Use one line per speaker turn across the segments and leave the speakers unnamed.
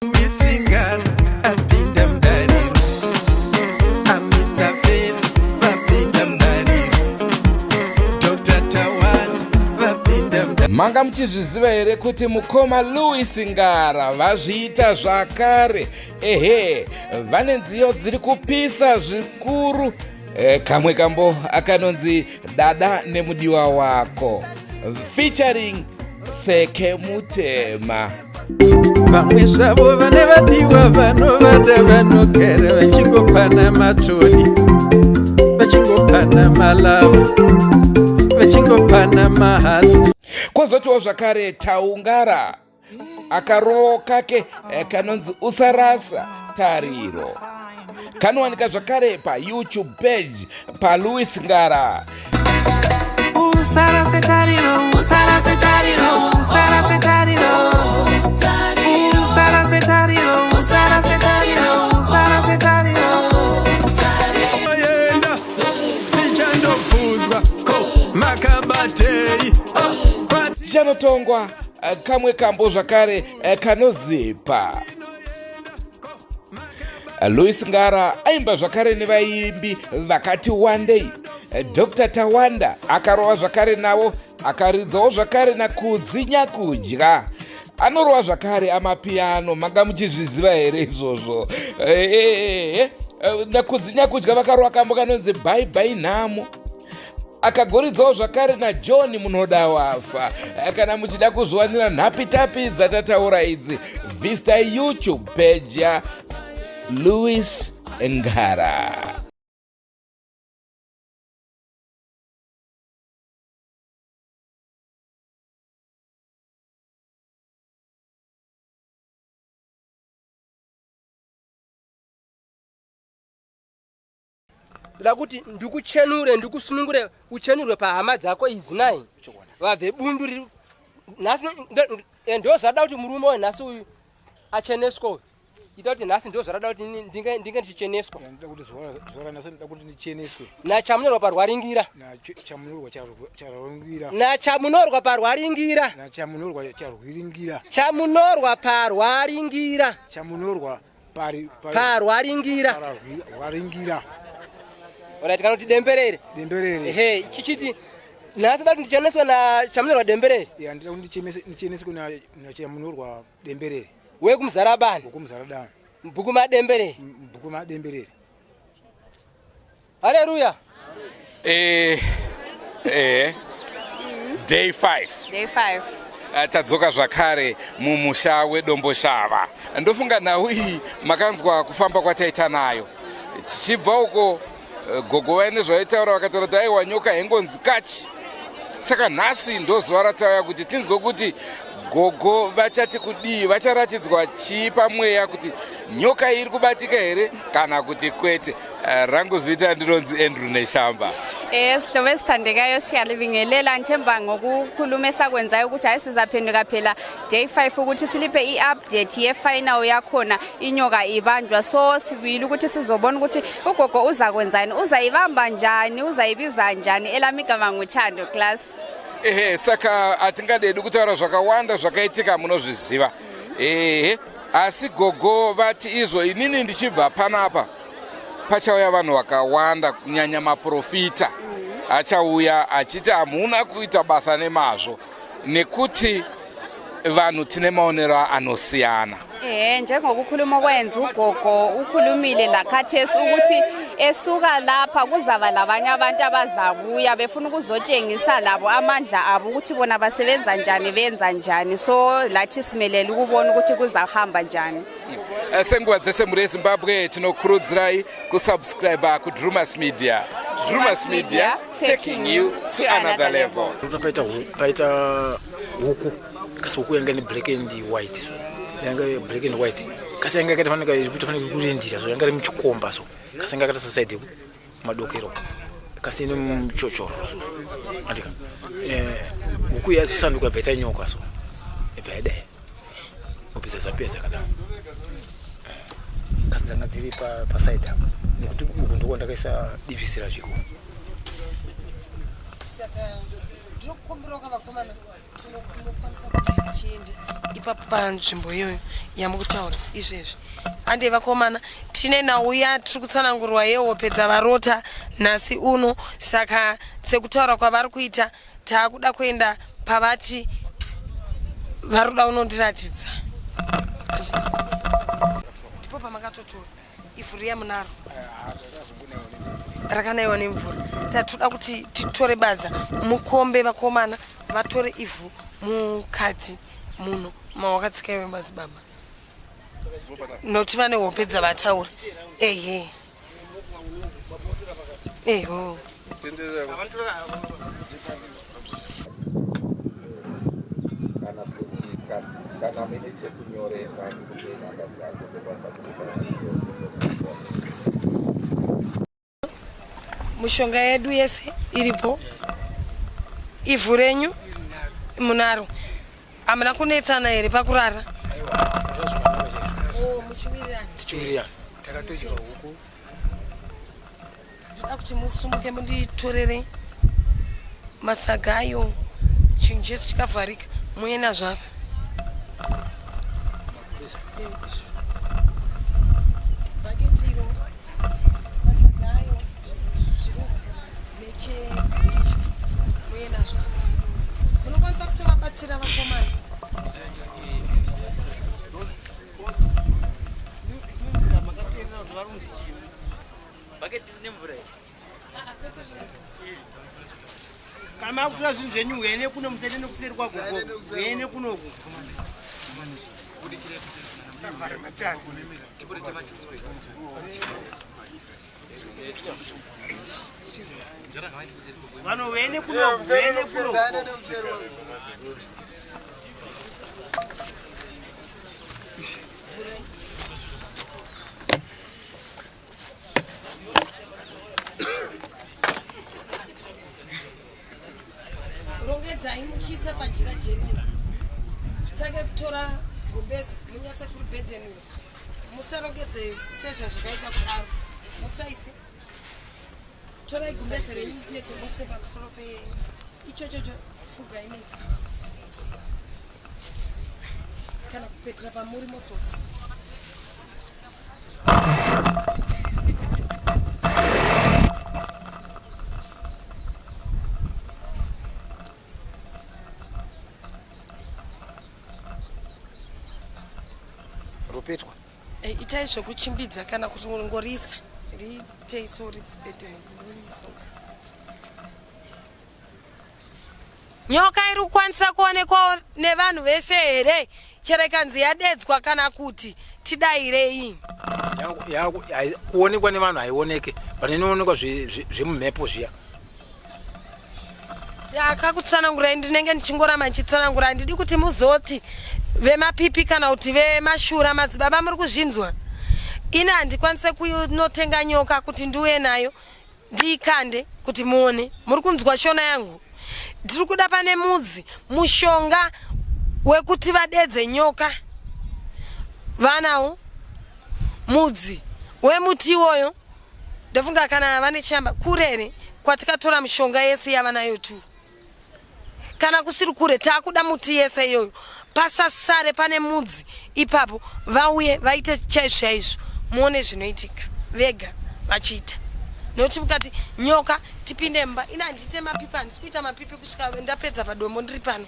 Lewis Ngara apinda mudariro. Mr. Fair vapinda mudariro. Dr. Tawanda vapinda mudariro.
Manga muchizviziva here kuti mukoma Lewis Ngara vazviita zvakare? Ehe, vane nziyo dziri kupisa zvikuru. E, kamwe kambo akanonzi Dada nemudiwa wako featuring Seke Mutema.
Vamwe zvavo vane vadiwa vanovada vanogara vachingopana matsvodi, vachingopana malava, vachingopana mahatsi.
Kwozotiwo zvakare Taungara akarowo kake kanonzi Usarasa Tariro, kanowanika zvakare paYouTube page paLewis Ngara.
Usarase tariro, usarase tariro, usarase tariro. Usarase tariro, usarase tariro, usarase tariro.
Yenda tichandobvunzwa ko makabatei
Tichanotongwa kamwe kambo zvakare kanozipa. Lewis Ngara aimba zvakare nevaimbi vakati wandei. Dr. Tawanda akarova zvakare navo, akaridzawo zvakare naKudzi Nyakudya. Anorova zvakare amapiano, manga muchizviziva here izvozvo? NaKudzi Nyakudya vakarova kambo kanonzi Bye Bye Nhamo. Akagoridzawo zvakare naJohn Munoda Wafa. Kana muchida kuzviwanira nhapitapi dzatataura idzi, vista YouTube page ya Lewis Ngara.
Ndoda kuti ndikuchenure, ndikusunungure, uchenurwe pahama dzako idzi nai. Vabve bundu riri nhasi ndo zvada kuti murume uyu nhasi uyu acheneswe uyu. Ita kuti nhasi ndo zvada kuti ndinge ndichicheneswa.
Ndoda kuti zuva ranhasi ndoda kuti ndicheneswe.
Nachamunorwa parwaringira.
Nachamunorwa charwaringira.
Nachamunorwa parwaringira.
Nachamunorwa charwiringira.
Chamunorwa parwaringira.
Chamunorwa
parwaringira.
Parwaringira.
Alright, kana kuti demberere.
Demberere.
Ehe, chichiti nhasi da kuti ndicheneswe na Chamunorwa Demberere.
Ya, ndida kuti ndicheneswe na Chamunorwa Demberere.
Wekumuzarabani.
Wekumuzarabani.
Mubhuku maDemberere.
Mubhuku maDemberere.
Haleluya.
Day 5.
Day 5.
Tadzoka zvakare mumusha weDomboshava. Ndofunga nhau iyi makanzwa kufamba kwataita nayo. Tichibva uko gogo vaine zvaitaura, vakataura kuti aiwa nyoka hengonzi kachi. Saka nhasi ndozuva ratauya kuti tinzwe kuti gogo vachati kudii, vacharatidzwa chii pamweya kuti nyoka iri kubatika here kana kuti kwete. Rangu zita ndinonzi Andrew Neshamba.
Sihlobo esithandekayo, siyalibingelela. Ngithemba ngokukhuluma esakwenzayo ukuthi hayi sizaphenduka phela day 5 ukuthi siliphe i-update ye-final yakhona inyoka ibanjwa. So sibuyile ukuthi sizobona ukuthi ugogo uzakwenzani, uzayibamba njani, uzayibiza njani. Elami igama nguThando Class.
Ehe, saka hatingadedu kutaura zvakawanda zvakaitika, munozviziva. Ehe, asi gogo vati izvo inini ndichibva panapa pachauya vanhu vakawanda, kunyanya maprofita achauya achiti hamuna kuita basa nemazvo, nekuti vanhu tine maonero anosiyana.
Njengokukhuluma okwenza ugogo ukhulumile lakhathesi ukuthi esuka lapha kuzaba labanye abantu abazabuya befuna ukuzotshengisa labo amandla abo ukuthi bona basebenza njani, benza njani. So lathi simelele ukubona ukuthi kuzahamba njani.
Senguva dzese mhuri yeZimbabwe, tinokurudzirai kusubscribe kuDrumas Media. Drumas Media, taking you to another level.
Paita paita huku, kasi huku yanga ine black and white so, yanga black and white, kasi yanga yakaita fanika kuti fanika kurindira so, yanga iri muchikomba so, kasi yanga yakaita sasaidi madokero, kasi ine muchochoro so andika. Huku yazosanduka bva ita nyoka so, ibva yadai opedza zapedza kadaro, kasi dzanga dziri pasaidi apa nekuti uku ndiko ndakaisa divisi razviko.
Saka
Ndinokukumbirawo ka vakomana tinokwanisa kuti tiende ipapo panzvimbo iyoyo yamukutaura izvezvi. Ande vakomana tine nhau yatiri kutsanangurwa yehope dzavarota nhasi uno saka sekutaura kwavari kuita taakuda kuenda pavati vari kuda unondiratidza ndipo pamakatotora ivhu riya munaro rakanaiwa nemvura saka toda kuti titore badza mukombe vakomana vatore ivhu mukati muno mawakatsika iwe madzibaba nokuti vane hope dzavataura ehe eho
kana kuti kana muine chekunyoresa ndikupe nhamba dzangu ndokwanisa kukupa
mushonga yedu yese iripo ivhu renyu munaro hamuna kunetsana here pakurara oh, muchiwirirana
tichiwirirana takatoidya huku
Ndoda kuti musumuke munditorere masaga ayo chinhu chese chikavharika muye nazvo apa. Bhaketi iro masaga ayo zviri neche muye nazvo apa. Munokwanisa kutovabatsira vakomana.
Makateerera kuti varunzi chii? Bucket rine mvura here?
Ah, kwete rine mvura.
Kana makutora zvinhu zvenyu huyai kuno musaende nekuseri kwagogo. Huyai kunoku. Vanhu huyai kunoku, huyai kunoku.
Rongedzai muchiisa pajira jena iri. Tange kutora gumbezi munyatse kuribhedhenura. Musarongedze sezvazvakaita kudaro. Musaise. Torai gumbezi renyu mupete mose pamusoro pe ichochocho fugai mega. Kana kupetera pamuri mozoti.
Ropetwa.
Eh, itai zvekuchimbidza kana kuti ngorisa riitei so ribete nekurisa. Nyoka iri kukwanisa kuonekwawo nevanhu vese here chero ikanzi yadedzwa kana kuti tidairei?
Kuonekwa nevanhu haioneke but inoonekwa zvemumhepo zviya.
Ndakakutsanangurai ndinenge ndichingoramba ndichitsanangura handidi kuti muzoti vemapipi kana kuti vemashura madzibaba muri kuzvinzwa ini handikwanise kunotenga nyoka kuti ndiuye nayo ndiikande kuti muone muri kunzwa shona yangu ndiri kuda pane mudzi mushonga wekuti vadedze nyoka vanawo mudzi wemuti iwoyo ndofunga kana vane chamba kurere kwatikatora mishonga yese yavanayo tu kana kusiri kure taakuda muti yese iyoyo pasasare pane mudzi ipapo vauye vaite chaizvo chaizvo muone zvinoitika vega vachiita nokuti mukati nyoka tipinde mumba ini handiite mapipi handisi kuita mapipi kusvika ndapedza padombo ndiri pano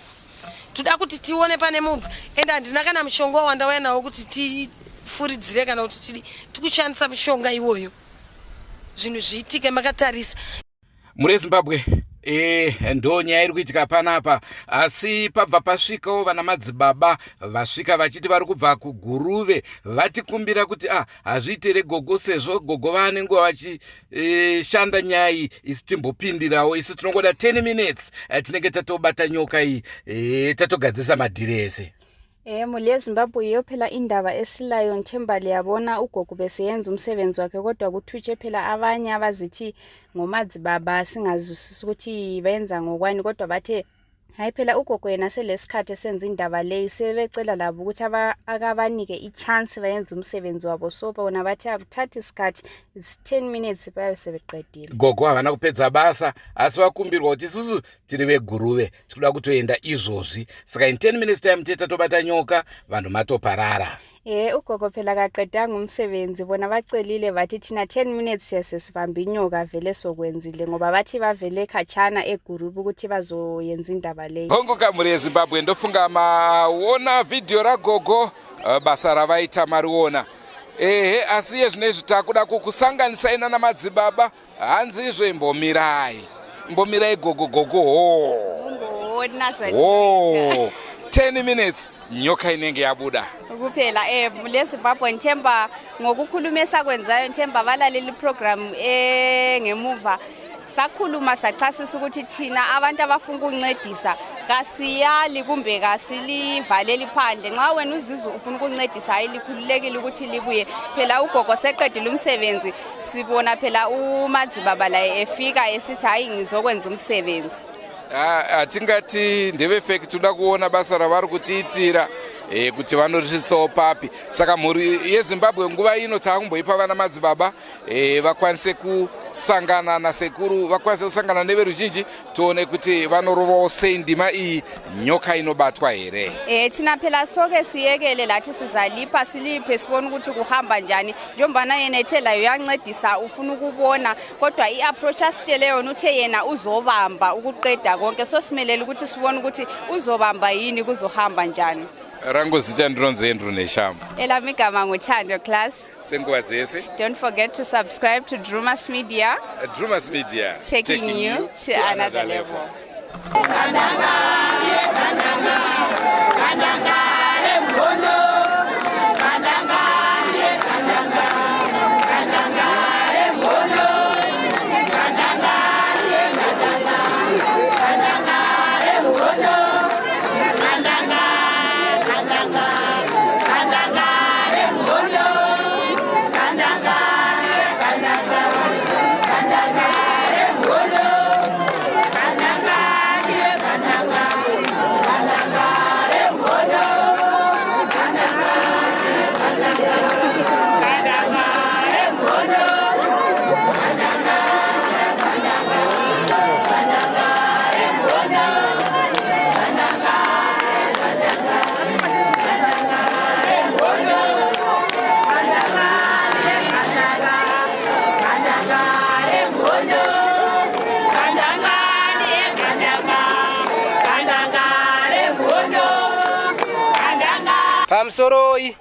toda kuti tione pane mudzi ende handina kana mushonga wandauya nawo kuti tifuridzire kana kuti tidi tikushandisa mushonga iwoyo zvinhu zviitike makatarisa
Mhuri yeZimbabwe e, ndo nyaya iri kuitika panapa asi pabva pasvikawo vana madzibaba vasvika vachiti vari kubva kuguruve vatikumbira kuti ah hazviitere gogo sezvo gogo vaane nguva vachishanda e, nyaya iyi isu timbopindirawo isu tinongoda 10 minutes e, tinenge tatobata nyoka iyi e, tatogadzirisa madhiri ese
Eh muli yeZimbabwe yiyo phela indaba esilayo ngithemba liyabona ugogo beseyenza umsebenzi wakhe kodwa kuthutshe phela abanye abazithi ngomadzibaba singazwisisi ukuthi benza ngokwani kodwa bathe Hayi phela ugogo yena selesikhathi esenza indaba leyi, sebecela labo ukuthi akabanike i-chance bayenze umsebenzi wabo. So bona bathi akuthathi isikhathi, it's 10 minutes bayabe sebeqedile.
Gogo havana kupedza basa, asi vakumbirwa kuti isusu tiri veguruve tikuda kutoenda izvozvi, saka in 10 minutes time tete tatobata nyoka, vanhu matoparara.
Ehe, ugogo phela kaqedanga umsebenzi, bona bacelile bathi thina 10 minutes siyasesibamba inyoka vele sokwenzile, ngoba bathi bavele khatshana egurubi ukuthi bazoyenza indaba leyi.
Hongo kamhuri yeZimbabwe, ndofunga maona vhidhiyo ragogo, basa ravaita mariona. Ehe, asi iye zvino izvi takuda kukusanganisai nana madzibaba. Hanzi izvo imbomirai, imbomirai gogo, gogo ho
Mumboona zvatinoita.
Ho 10 minutes nyoka inenge yabuda.
Kuphela leZimbabwe, ngithemba ngokukhuluma esakwenzayo, ngithemba balalela iprogram engemuva. Sakhuluma sachasisa ukuthi thina abantu abafuna ukuncedisa kasiyali kumbe kasilivaleli phandle. Nxa wena uzizwa ufuna ukuncedisa, hayi, likhululekile ukuthi libuye. Phela ugogo seqedile umsebenzi, sibona phela umadzibaba laye efika esithi hayi, ngizokwenza umsebenzi.
Hatingati ndevefeki, toda kuona basa ravari kutiitira, kuti vanorisvitsawo papi. Saka mhuri yeZimbabwe, nguva ino taakumboipa vana madzibaba, vakwanise kusangana nasekuru, vakwanise kusangana neveruzhinji, tione kuti vanorovawo sei ndima iyi, nyoka inobatwa here.
Thina phela soke siyekele lathi sizalipha, siliphe sibone ukuthi kuhamba njani, njengombana yena ethe layo uyancedisa, ufuna ukubona, kodwa i-approach asitshele yona, uthe yena uzobamba ukuqeda konke, so simelele ukuthi sibone ukuthi uzobamba yini, kuzohamba njani.
Rangu zita ndinonzi Andrew Neshamba.
Elami igama nguThando Class.
Senguva dzese,
don't forget to subscribe to Drumas Media.
Drumas Media,
taking you to another level.
Kandanga, kandanga, kandanga, mbono. Kandanga, kandanga, kandanga, mbono. Kandanga, kandanga, kandanga, mbono. Kandanga, kandanga, kandanga, mbono. Kandanga, kandanga, kandanga, mbono. Kandanga, kandanga, kandanga, mbono. Kandanga, kandanga, kandanga, mbono. Kandanga, kandanga, kandanga, mbono. Kandanga, kandanga, kandanga, mbono. Kandanga, kandanga, kandanga, mbono. Kandanga, kandanga, kandanga, mbono. Kandanga.
Pamusoroi,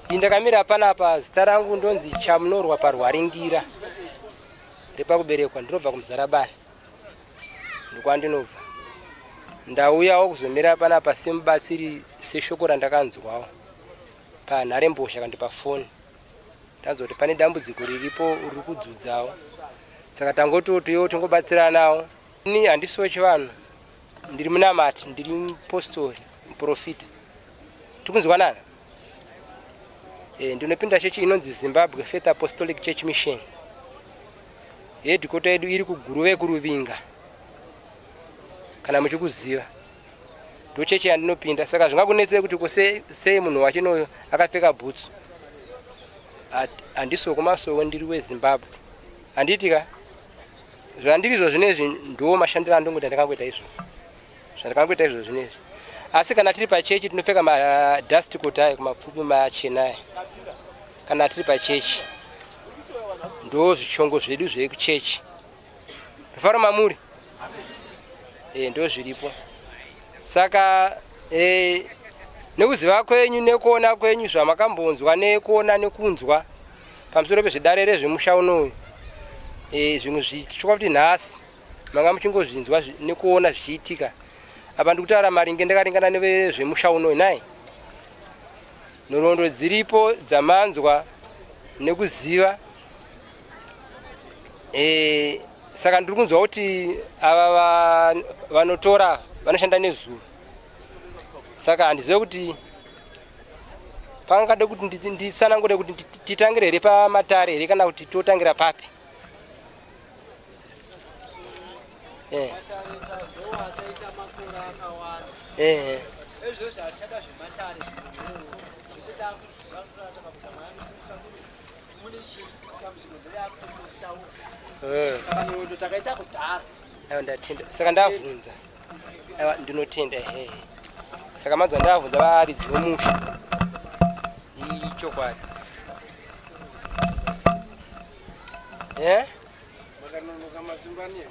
indakamira panapa, zita rangu ndonzi Chamunorwa Parwaringira repakuberekwa, ndinobva kuMuzarabani, ndokwandinobva. Ndauyawo kuzomira panapa semubatsiri, seshoko randakanzwawo panharembozha kandi pafoni, ndanzwa kuti pane dambudziko riripo riri kudzudzawo, saka tangototiwo tingobatsiranawo. Ini handisiwo chivanhu, ndiri munamati, ndiri mupostori, muprofita, tikunzwanana. Ndinopinda chechi inonzi Zimbabwe Faith Apostolic Church Mission, headquarter yedu iri kuGuruve, kuRuvinga, kana muchikuziva, ndo chechi yandinopinda. Saka zvingakunetsei kuti ko sei munhu wachinoyo akapfeka bhutsu? Handisiwo kumasowe, ndiri weZimbabwe, handiti ka? Zvandirizvo zvinezvi ndo mashandiro andongoita, ndakangoita izvo zvandakangoita izvo zvinezvi. Asi kana tiri pachechi tinopfeka madust coat ayo kumapfupi machena aya. Kana tiri pachechi ndo zvichongo zvedu zvekuchechi. Rufaro mamuri, ndo zviripo. Saka nekuziva kwenyu nekuona kwenyu zvamakambonzwa nekuona nekunzwa pamusoro pezvedare rezvemusha unoyu, zvimwe zvichikwa kuti nhasi manga muchingozvinzwa nekuona zvichiitika apa, ndikutaura maringe ndakaringana nevezvemusha unoyu nai, nhoroondo dziripo dzamanzwa nekuziva. Saka ndiri kunzwa kuti ava vanotora vanoshanda nezuva, saka handizive kuti pangade kuti nditsanangure kuti titangire here pamatare here kana kuti totangira papi. Ehe.
Izvozvo hatichada zvematare zvese takuzvisandura takabuda mwana musandure mune dambudziko ndereakutaura
Eh.
saka nyondo takaita kudhara.
Aiwa ndatenda. Saka ndavhunza. Aiwa ndinotenda ehe. Saka manzwa ndavhunza varidzi vemusha. Ichokwadi. Eh?
Makanonoka masimba nei?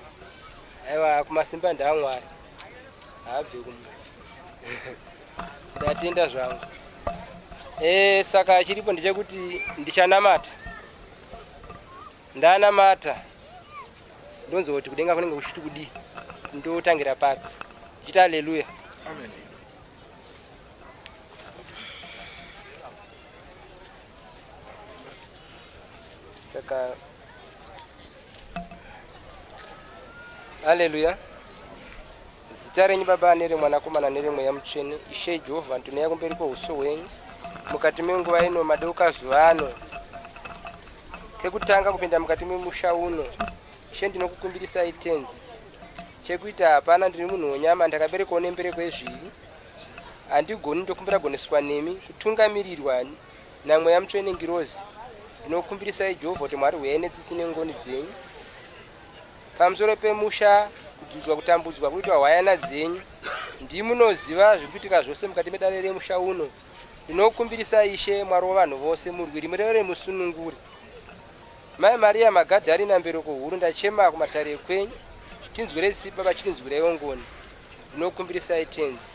Aiwa kumasimba ndaamwari. Haabve kumunhu. Ndatenda zvangu. Eh, saka chiripo ndechekuti ndichanamata. Ndanamata. Ndonzwa kuti kudenga kunenge kuchiti kudii. Ndotangira papi. Ndichiti haleluya.
Amen.
Saka Haleluya. Zita renyu Baba nereMwanakomana nereMweya Mutsvene, Ishe Jehovha, ndinouya kumberi kweuso hwenyu mukati menguva ino madeuka zuva ano kekutanga kupinda mukati memusha uno. Ishe, ndinokukumbirisai Tenzi, chekuita hapana, ndiri munhu wenyama, ndakaberekwawo nembereko yezvivi, handigoni, ndokumbira goneswa nemi, kutungamirirwa naMweya Mutsvene ngirozi. Ndinokukumbirisai Jehovha kuti Mwari huyai netsitsi nengoni dzenyu Pamusoro pemusha, kudzudzwa, kutambudzwa kuitwa hwayana dzenyu. Ndimunoziva zviri kuitika zvose mukati medare remusha uno. Ndinokumbirisa Ishe, Mwari wavanhu vose, murwiri murevere musununguri. Mai Maria Magadharina mbereko huru ndachema kumatare ekwenyu. Tinzwirei tsitsi baba chitinzwireiwo ngoni. Ndinokumbirisai Tenzi.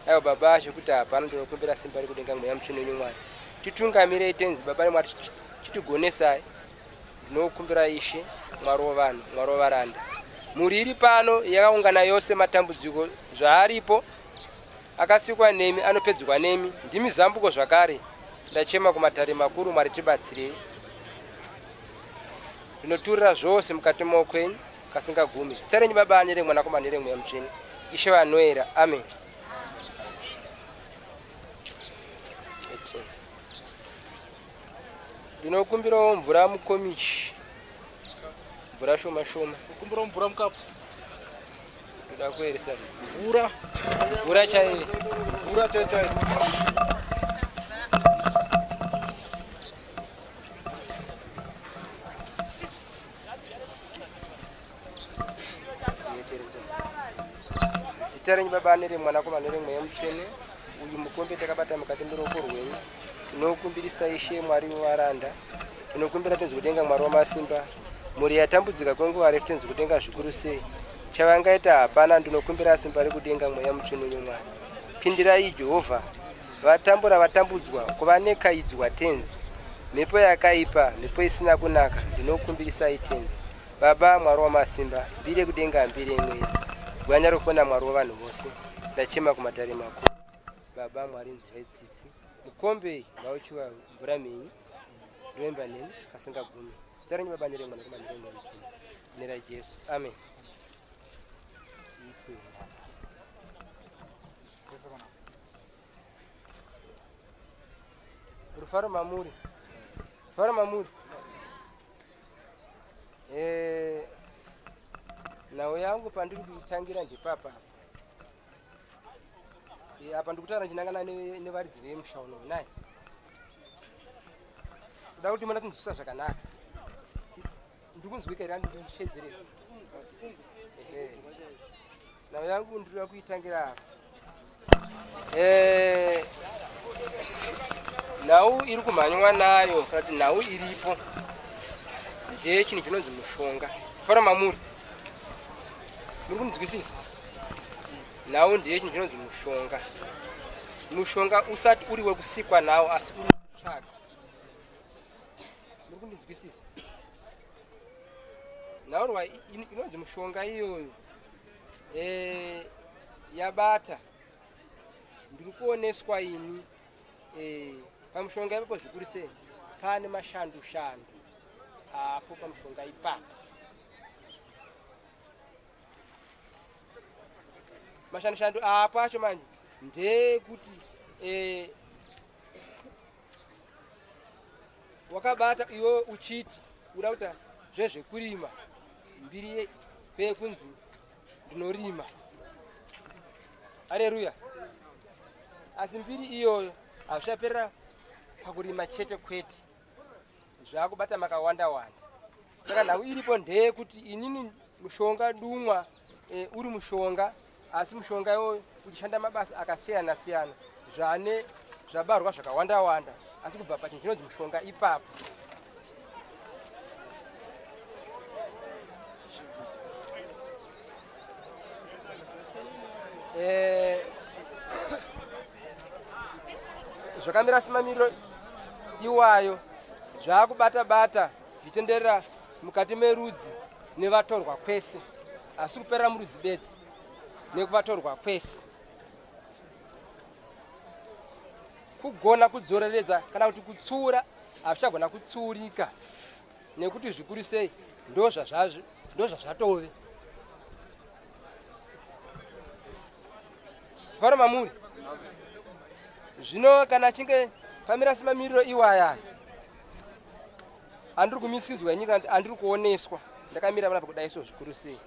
Aiwa baba chekuti hapana ndinokumbira simba rekudenga mweya mutsvene wenyu Mwari. Titungamirei Tenzi baba nemwari chitigonesai. Ndinokumbira Ishe, Mwari wavanhu, Mwari wavaranda. Mhuri iri pano yakaungana yose, matambudziko zvaaripo, akasikwa nemi, anopedzwa nemi. Ndimi zambuko zvakare. Ndachema kumatare makuru, Mwari tibatsirei. Ndinoturira zvose mukati maoko enyu kasingagumi. Zita renyu Baba nereMwanakomana nereMweya Mutsvene. Ishe vanoera. Amen. Ndinokumbirawo mvura mukomichi. Mvura shoma shoma.
Kukumbirawo mvura mukapu.
Ndoda kueresa.
Mvura.
Mvura chaiyo.
Mvura chaiyo chaiyo.
Zita renyu Baba neremwanakomana neremweya mutsvene, uyu mukombe takabata mukati meruoko rwenyu. Tinokumbirisa Ishe Mwari wevaranda, tinokumbira tenzi kudenga Mwari wamasimba. Mhuri yatambudzika kwenguva refu tenzi kudenga zvikuru sei. Chavangaita hapana, ndinokumbira simba rekudenga mweya mutsvene wenyu Mwari. Pindirai Jehovha, vatambura vatambudzwa, kuva nekaidzwa tenzi. Mhepo yakaipa, mhepo isina kunaka, ndinokumbirisai tenzi. Baba, Mwari wamasimba, mbiri yekudenga, mbiri yemweya, gwanya rokupona Mwari wavanhu vose, ndachema kumatare makuru. Baba, Mwari inzwai tsitsi, mukombe ngauchiwa mvura mhenyu, ndoimba nemi kasingagumi. Zita renyu Baba neremwana kuma neremweya mutsvene, nera Jesu, amen. Rufaro mamuri, rufaro mamuri. Eh, nhau yangu pandiri kuitangira ndepapa apa. Eh, apa ndikutaura ndichinangana nevaridzi vemusha uno nhai. Kuda kuti mona kunzwisisa zvakanaka. Ndikunzwika here andishedzeresa? Ehe. Nhau yangu ndiri kuitangira apa. Eh, nhau iri kumhanywa nayo kana kuti nhau iripo ndeye chinhu chinonzi mushonga fara mamuri muri kunzwisisa nhau ndeye chinhu chinonzi mushonga mushonga usati uri wekusikwa nawo asi uri wekutsvaga muri kundinzwisisa nhaurwa inonzi mushonga iyoyo eh, yabata ndiri kuoneswa ini eh, pamushonga ipapo zvikuru sei pane mashandu shandu apo pamushonga ipapo mashandu shandu apo acho manje ndeyekuti eh, wakabata iwe uchiti uda kuita zvezvekurima mbiri pekunzi ndinorima aleluya. Asi mbiri iyoyo hazvichaperera pakurima chete kwete, zvakubata makawanda wanda. Saka nhau iripo ndeyekuti inini mushonga dumwa e, uri mushonga asi mushonga iwoyo uchishanda mabasa akasiyana siyana zvane zvabarwa zvakawanda wanda asi kubva pachinhu chinonzi mushonga ipapo eh, zvakamira semamiriro iwayo zvaakubata bata zvichitenderera mukati merudzi nevatorwa kwese asi kuperera murudzi bedzi nekuvatorwa kwese kugona kudzoreredza kana kuti kutsiura hazvichagona kutsiurika nekuti zvikuru sei ndozvazvatove faro mamuri zvino kana achinge pamira semamiriro iwaya andiri kumisidzwa ini kana andiri kuoneswa ndakamira panapa kudai so zvikuru sei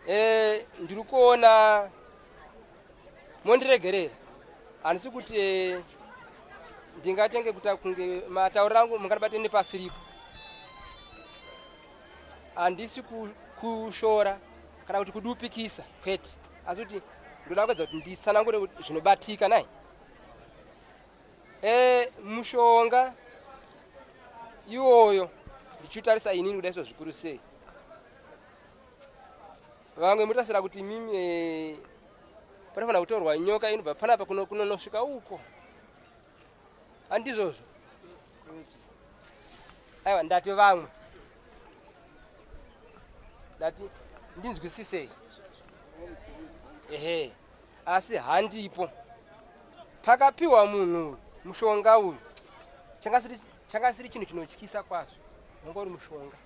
e, ndiri kuona mondiregerera handisi kuti eh, ndingatenge kuta kunge matauriro angu mungatibate nepasiripo handisi kushora kana kuti kudupikisa kwete asi kuti ndoda kuedza kuti nditsanangure zvinobatika nai e, mushonga iwoyo ndichitarisa inini kudaiso zvikuru sei vamwe mutasira kuti imimi eh, panofanira kutorwa nyoka inobva panapa kunonosvika uko handizvozvo aiwa ndati vamwe ndati ndinzwisisei ehe asi handipo pakapiwa munhu uyu mushonga uyu changa siri chinhu chinotyisa kwazvo wanga uri mushonga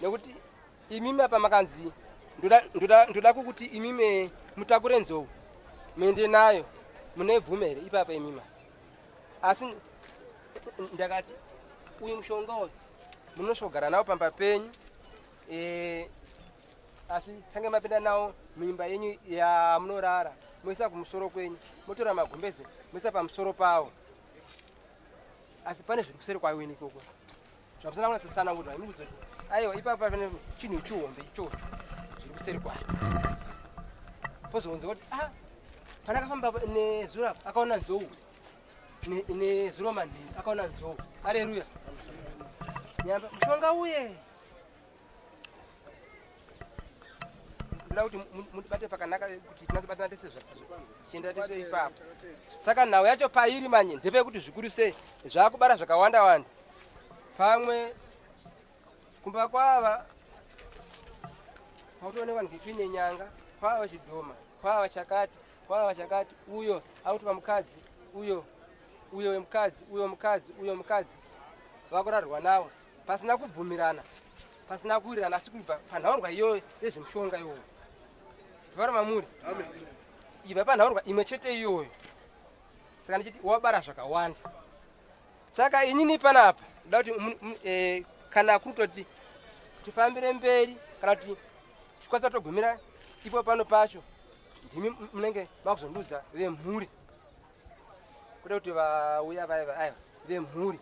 nekuti imimi apa makanzi ndoda kukuti imimi mutakure nzou muende nayo mune bvume here ipapa imima asi ndakati uyu mushonga uyu munosvogara nawo pamba penyu e, asi tange mapinda nawo muimba yenyu yamunorara moisa kumusoro kwenyu motora magumbeze moisa pamusoro pawo asi pane zviri kuseri kwayo ini ikoko zvamusana kunatsanangurwa imi kuzoti aiwa ipapa pane chinhu chihombe ichocho zviri kuseri kwacho pozounza kuti ah panakafamba nezuro apa akaona nzou nezuro manheru akaona nzou areruya nyamba mushonga uye ndoda kuti mutibate pakanaka kuti tinatsobatana tese chienda tese ipapo saka nhau yacho pairi manye ndepekuti zvikuru sei zvakubara zvakawanda wanda pamwe kumba kwava pautoonekwa ndikuine nyanga kwava chidhoma kwava chakati kwava chakati uyo akutopa mukadzi uyo uyo wemukadzi uyo mukadzi uyo mukadzi vakurarwa nawo pasina kubvumirana pasina kuwirirana asi kuibva panhaurwa iyoyo yezvemushonga iyoyo vari mamuri ibva panhaurwa imwe chete iyoyo saka ndichiti wabara zvakawanda saka inini panapa ndoda kuti eh, kana kuri kutoti tifambire mberi kana kuti tikwanisa kutogumira ipo pano pacho ndimi munenge makuzondudza vemhuri kuda kuti vauya vaya aiwa vemhuri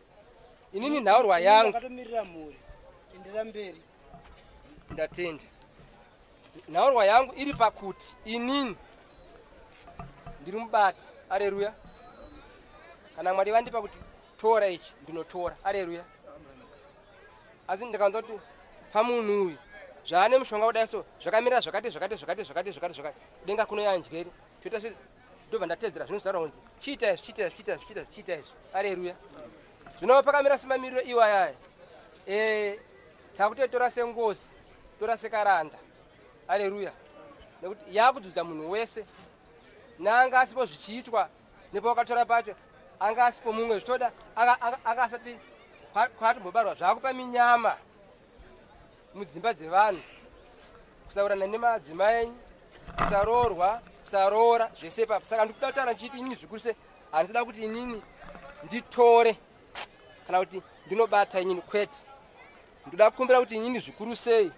inini nhaurwa yangu
akatomirira mhuri endera mberi
ndatenda nhaurwa yangu iri pakuti inini ndiri mubati areruya kana mwari vandipa kuti tora ichi ndinotora areruya asi ndikaanza kuti pamunhu uyu zvaane mushonga kudai so zvakamira zvakati zvakati zvakati zvakati zvakati zvakati denga kuno yandyeri toita ndobva ndatedzera zvino zvitaura kunzi chiita izvi chiita izvi chiita izvi chiita izvi chiita izvi areruya zvino pakamira semamiriro iwayaya e, takutoitora sengozi tora sekaranda areruya nekuti yakudzudza munhu wese nanga asipo zvichiitwa nepawakatora pacho anga asipo mumwe zvitoda anga asati kwatombobarwa zvakupa minyama mudzimba dzevanhu kusaurana nemadzimai enyu kusaroorwa kusaroora zvese ipapo saka ndikuda kutaura ndichiti inini zvikuru se handisida kuti inini nditore kana kuti ndinobata inini kwete ndoda kukumbira kuti inini zvikuru sei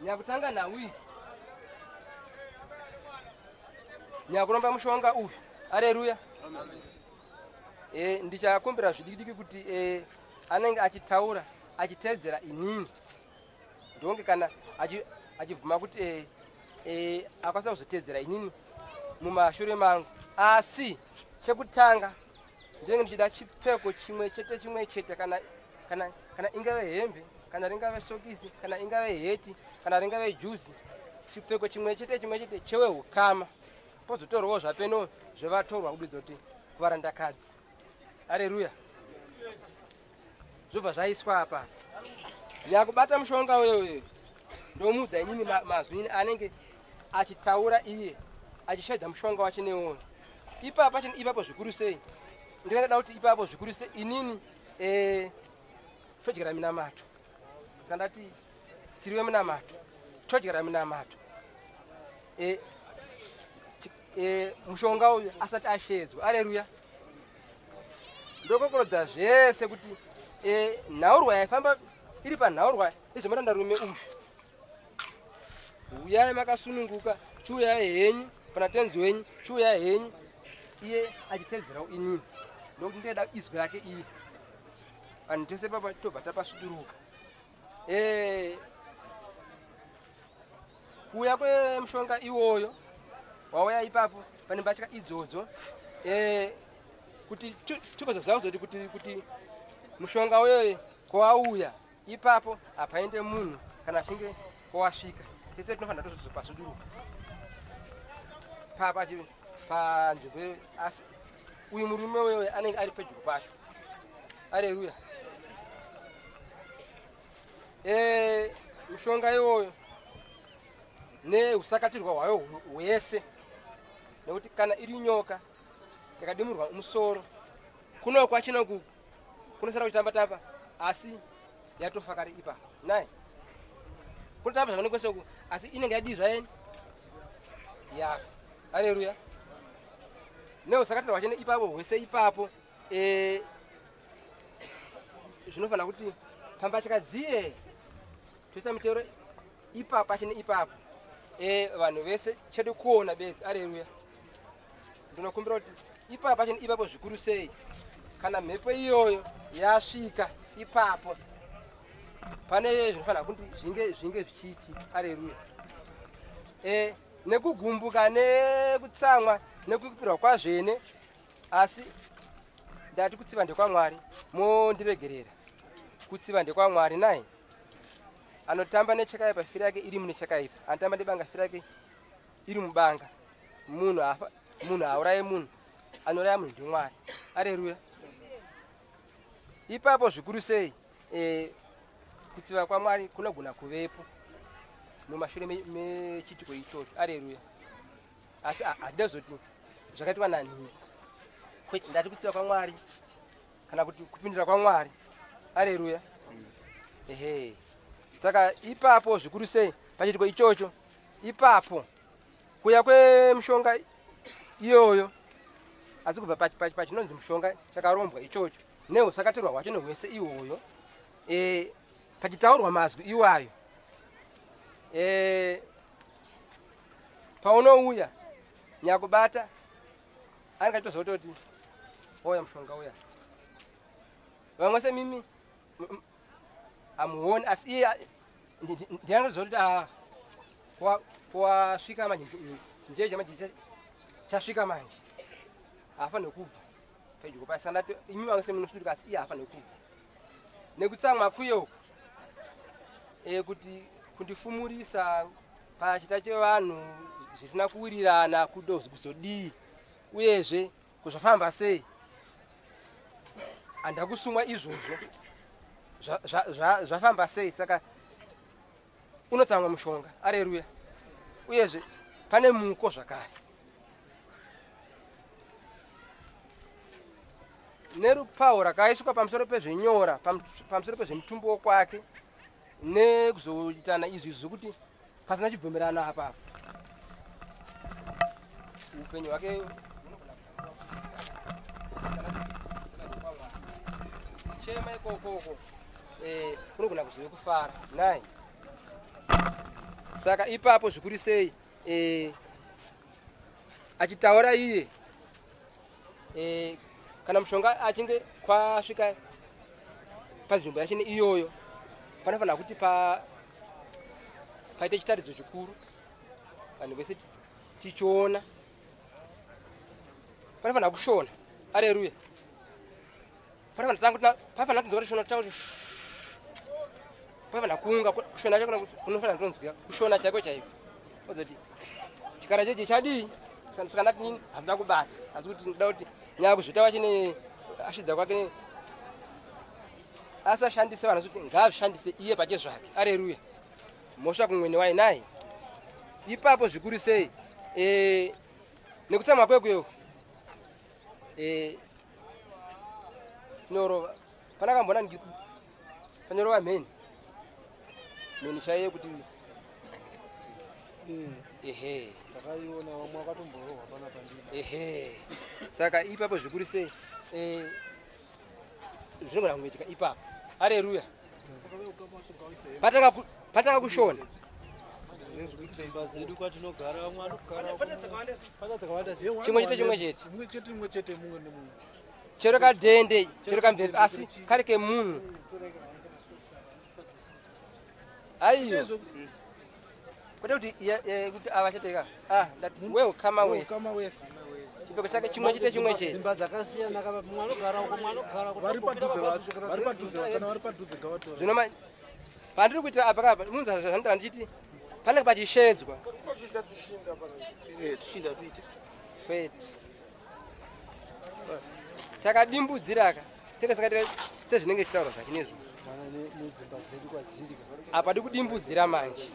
nyakutanga nhau iyi Nyakuromba mushonga uyu. Areruya. E, ndichakumbira zvidikidiki kuti e, anenge achitaura achiteedzera inini ndonge kana achibvuma kuti e, e, akwanisa kuzoteedzera inini mumashure mangu asi chekutanga ndinenge ndichida chipfeko chimwe chete chimwe chete kana kana kana ingave hembe kana ringave sokisi kana ingave heti kana ringave juzi chipfeko chimwe chete chimwe chete cheweukama pozotorwawo zvapeno zvevatorwa kududza kuti kuvarandakadzi areruya zvobva zvaiswa apa nyakubata mushonga uyo uyo ndomuudza inini mazwi ini anenge achitaura iye achishaidza mushonga wacho newoyo ipapo ipapo zvikuru sei ndingada kuti ipapo zvikuru sei inini eh, todyara minamato saka ndati tiriwe minamato todyara minamato e, e, mushonga uyu asati ashedzwa areruya ndokokorodza zvese kuti e, nhaurwa yaifamba iri panhaurwa izvomatandarume uyu huyai makasununguka chiuyai henyu pana tenzi wenyu chiuyai henyu iye achitedzerawo inini ndokuti ndeda izwi rake iye vanhu tese papa tobva tapasuduruka eh, kuuya kwemushonga iwoyo wauya ipapo pane mbatya idzodzo eh, kuti tikozoziva kuzoti kuti kuti mushonga uyoyo kwawauya ipapo hapaende munhu kana achinge kwawasvika tese tinofanira tozopasuduruka papa panzvimbo asi uyu murume uyoyo anenge ari pedyo pacho areruya eh, mushonga iwoyo neusakatirwa hwayo hwese nekuti kana iri nyoka yakadimurwa musoro kuno kwachino kuku kunosara kuchitamba tamba asi yatofa kare ipa naye kunotamba zvakanaka kwese uku asi inenge yadii zvayeni yafa aleluya neusakatirwa hwachene ipapo hwese ipapo eh, zvinofanira kuti pambatya dziye toisa mitero ipapo achine ipapo e, vanhu vese chedu kuona bedzi areruya ndinokumbira kuti ipapo achine ipapo zvikuru sei kana mhepo iyoyo yasvika ipapo pane zvinofanira kuti zvinge zvinge zvichiitika areruya e, nekugumbuka nekutsamwa nekukupirwa kwazvene asi ndati kutsiva ndekwamwari mondiregerera kutsiva ndekwamwari nai anotamba nechakaipa fira yake iri mune chakaipa anotamba nebanga fira yake iri mubanga munhu afa munhu auraye munhu anouraya munhu ndimwari areruya ipapo zvikuru sei e, kutsiva kwamwari kunogona kuvepo mumashure mechiitiko ichocho areruya asi handizoti zvakaitwa nanhingi kwete ndati kutsiva kwamwari kana kuti kupindira kwamwari aleluya ehe saka ipapo zvikuru sei pachiitiko ichocho ipapo kuya kwemushonga iyoyo asi kubva pachinonzi mushonga chakarombwa ichocho nehusakatirwa hwacho nehwese iwoyo e, pachitaurwa mazwi iwayo e, paunouya nyakubata anenge achitoziva kutoti oya mushonga uya vamwe semimi amuoni asi iye ndianoziva kuti ah, kwasvika manje njeje manje chasvika manje haafanirwe kubva pedyo pasi ndati imi vamwe semunosvika asi iye haafanirwe kubva nekutsamwa kuye uku e, kuti kundifumurisa pachita chevanhu zvisina kuwirirana kuzodii uyezve kuzvafamba sei handakusumwa izvozvo zvafamba sei saka unotsamwa mushonga areruya uyezve pane muko zvakare nerupawo rakaiswa pamusoro pezvenyora pamusoro pezvemutumbi wokwake nekuzoitana izvi zvekuti pasina chibvumirano apa upenyu hwake chema ikokoko eh, kunogona kuzove kufara nai saka ipapo zvikuru sei eh, Achitaura iye e, kana mushonga achinge kwasvika panzvimbo yachine iyoyo panofanira kuti pa paite chitaridzo chikuru vanhu vese tichiona panofanira kushona areruya panofanira kunzwa kuti shona tanga panofanira kuunga kushona chaiko kunofanira kutonzwika kushona chaiko chaiko ozoti chikara chechi chadii saka ndati nini hazvina kubata asi kuti ndoda kuti nyaya kuzvita vachine ashidza kwake asashandise vanhu kuti ngaazvishandise iye pache zvake areruya mhosva kumwene wainaye ipapo zvikuru sei e, nekutsamwa kwekweyo e, tinorova pana kambona panorova mheni mheni chaiye kuti ehe
ndakaiona vamwe vakatomborohwa panapa ndii
ehe saka ipapo zvikuru sei eh, zvinogona kungoitika ipapo areruya patanga kushona chimwe chete chimwe
chete
chero kadhende chero kamvembe asi kari kemunhu aiyo kwete kuti kuti ava chete ka ah ndati we ukama wese chipfeko chake chimwe chete chimwe chete
dzimba dzakasiyana kana mumwe anogara uko mumwe anogara uko
vari padhuze vacho vari padhuze kana vari padhuze ngavatora
zvino pandiri kuitira apa kapa munhu zvandira ndichiti panenge pachishedzwa
tushinda tuite
kwete takadimbudziraka tenge sakaita sezvinenge zvichitaurwa zvachinezvo apa di kudimbudzira manje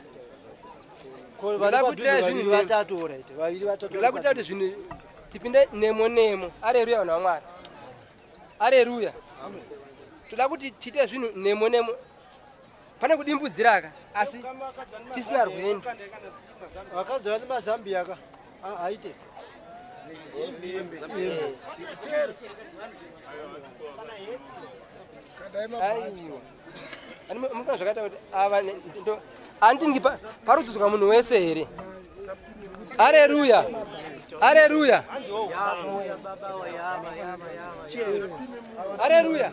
ndoda kuita kuti zvinhu tipinde nemo nemo areruya vanhu vamwari areruya toda kuti tiite zvinhu nemo nemo pane kudimbudziraka asi tisina rwendo
vakadzi vane mazambia ka haite
aiwa mufana zvakaita kuti ava andingi parudzudzwa munhu wese here areruya areruya areruya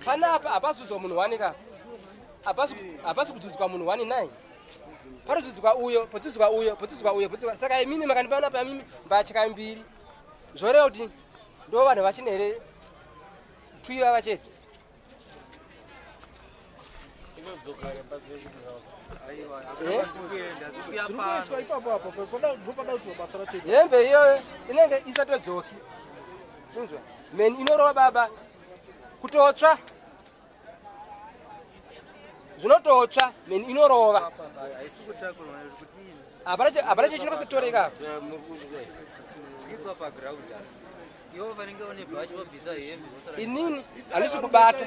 panapa hapasi munhu wani ka hapasi kudzudzwa munhu wani nai Parudzudzwa uyo, podzudzwa uyo, podzudzwa uyo, podzudzwa. Saka imimi makandipa pa mimi mbatya mbiri. Zvoreva kuti ndo vanhu vachine here tuiva vachete. Hembe iyoyo inenge isatodzoki. Chinzwa. Meni inorova baba kutotsva. Zvinototsva mheni inorova. Hapana chinokutoreka. Inini handisi kubata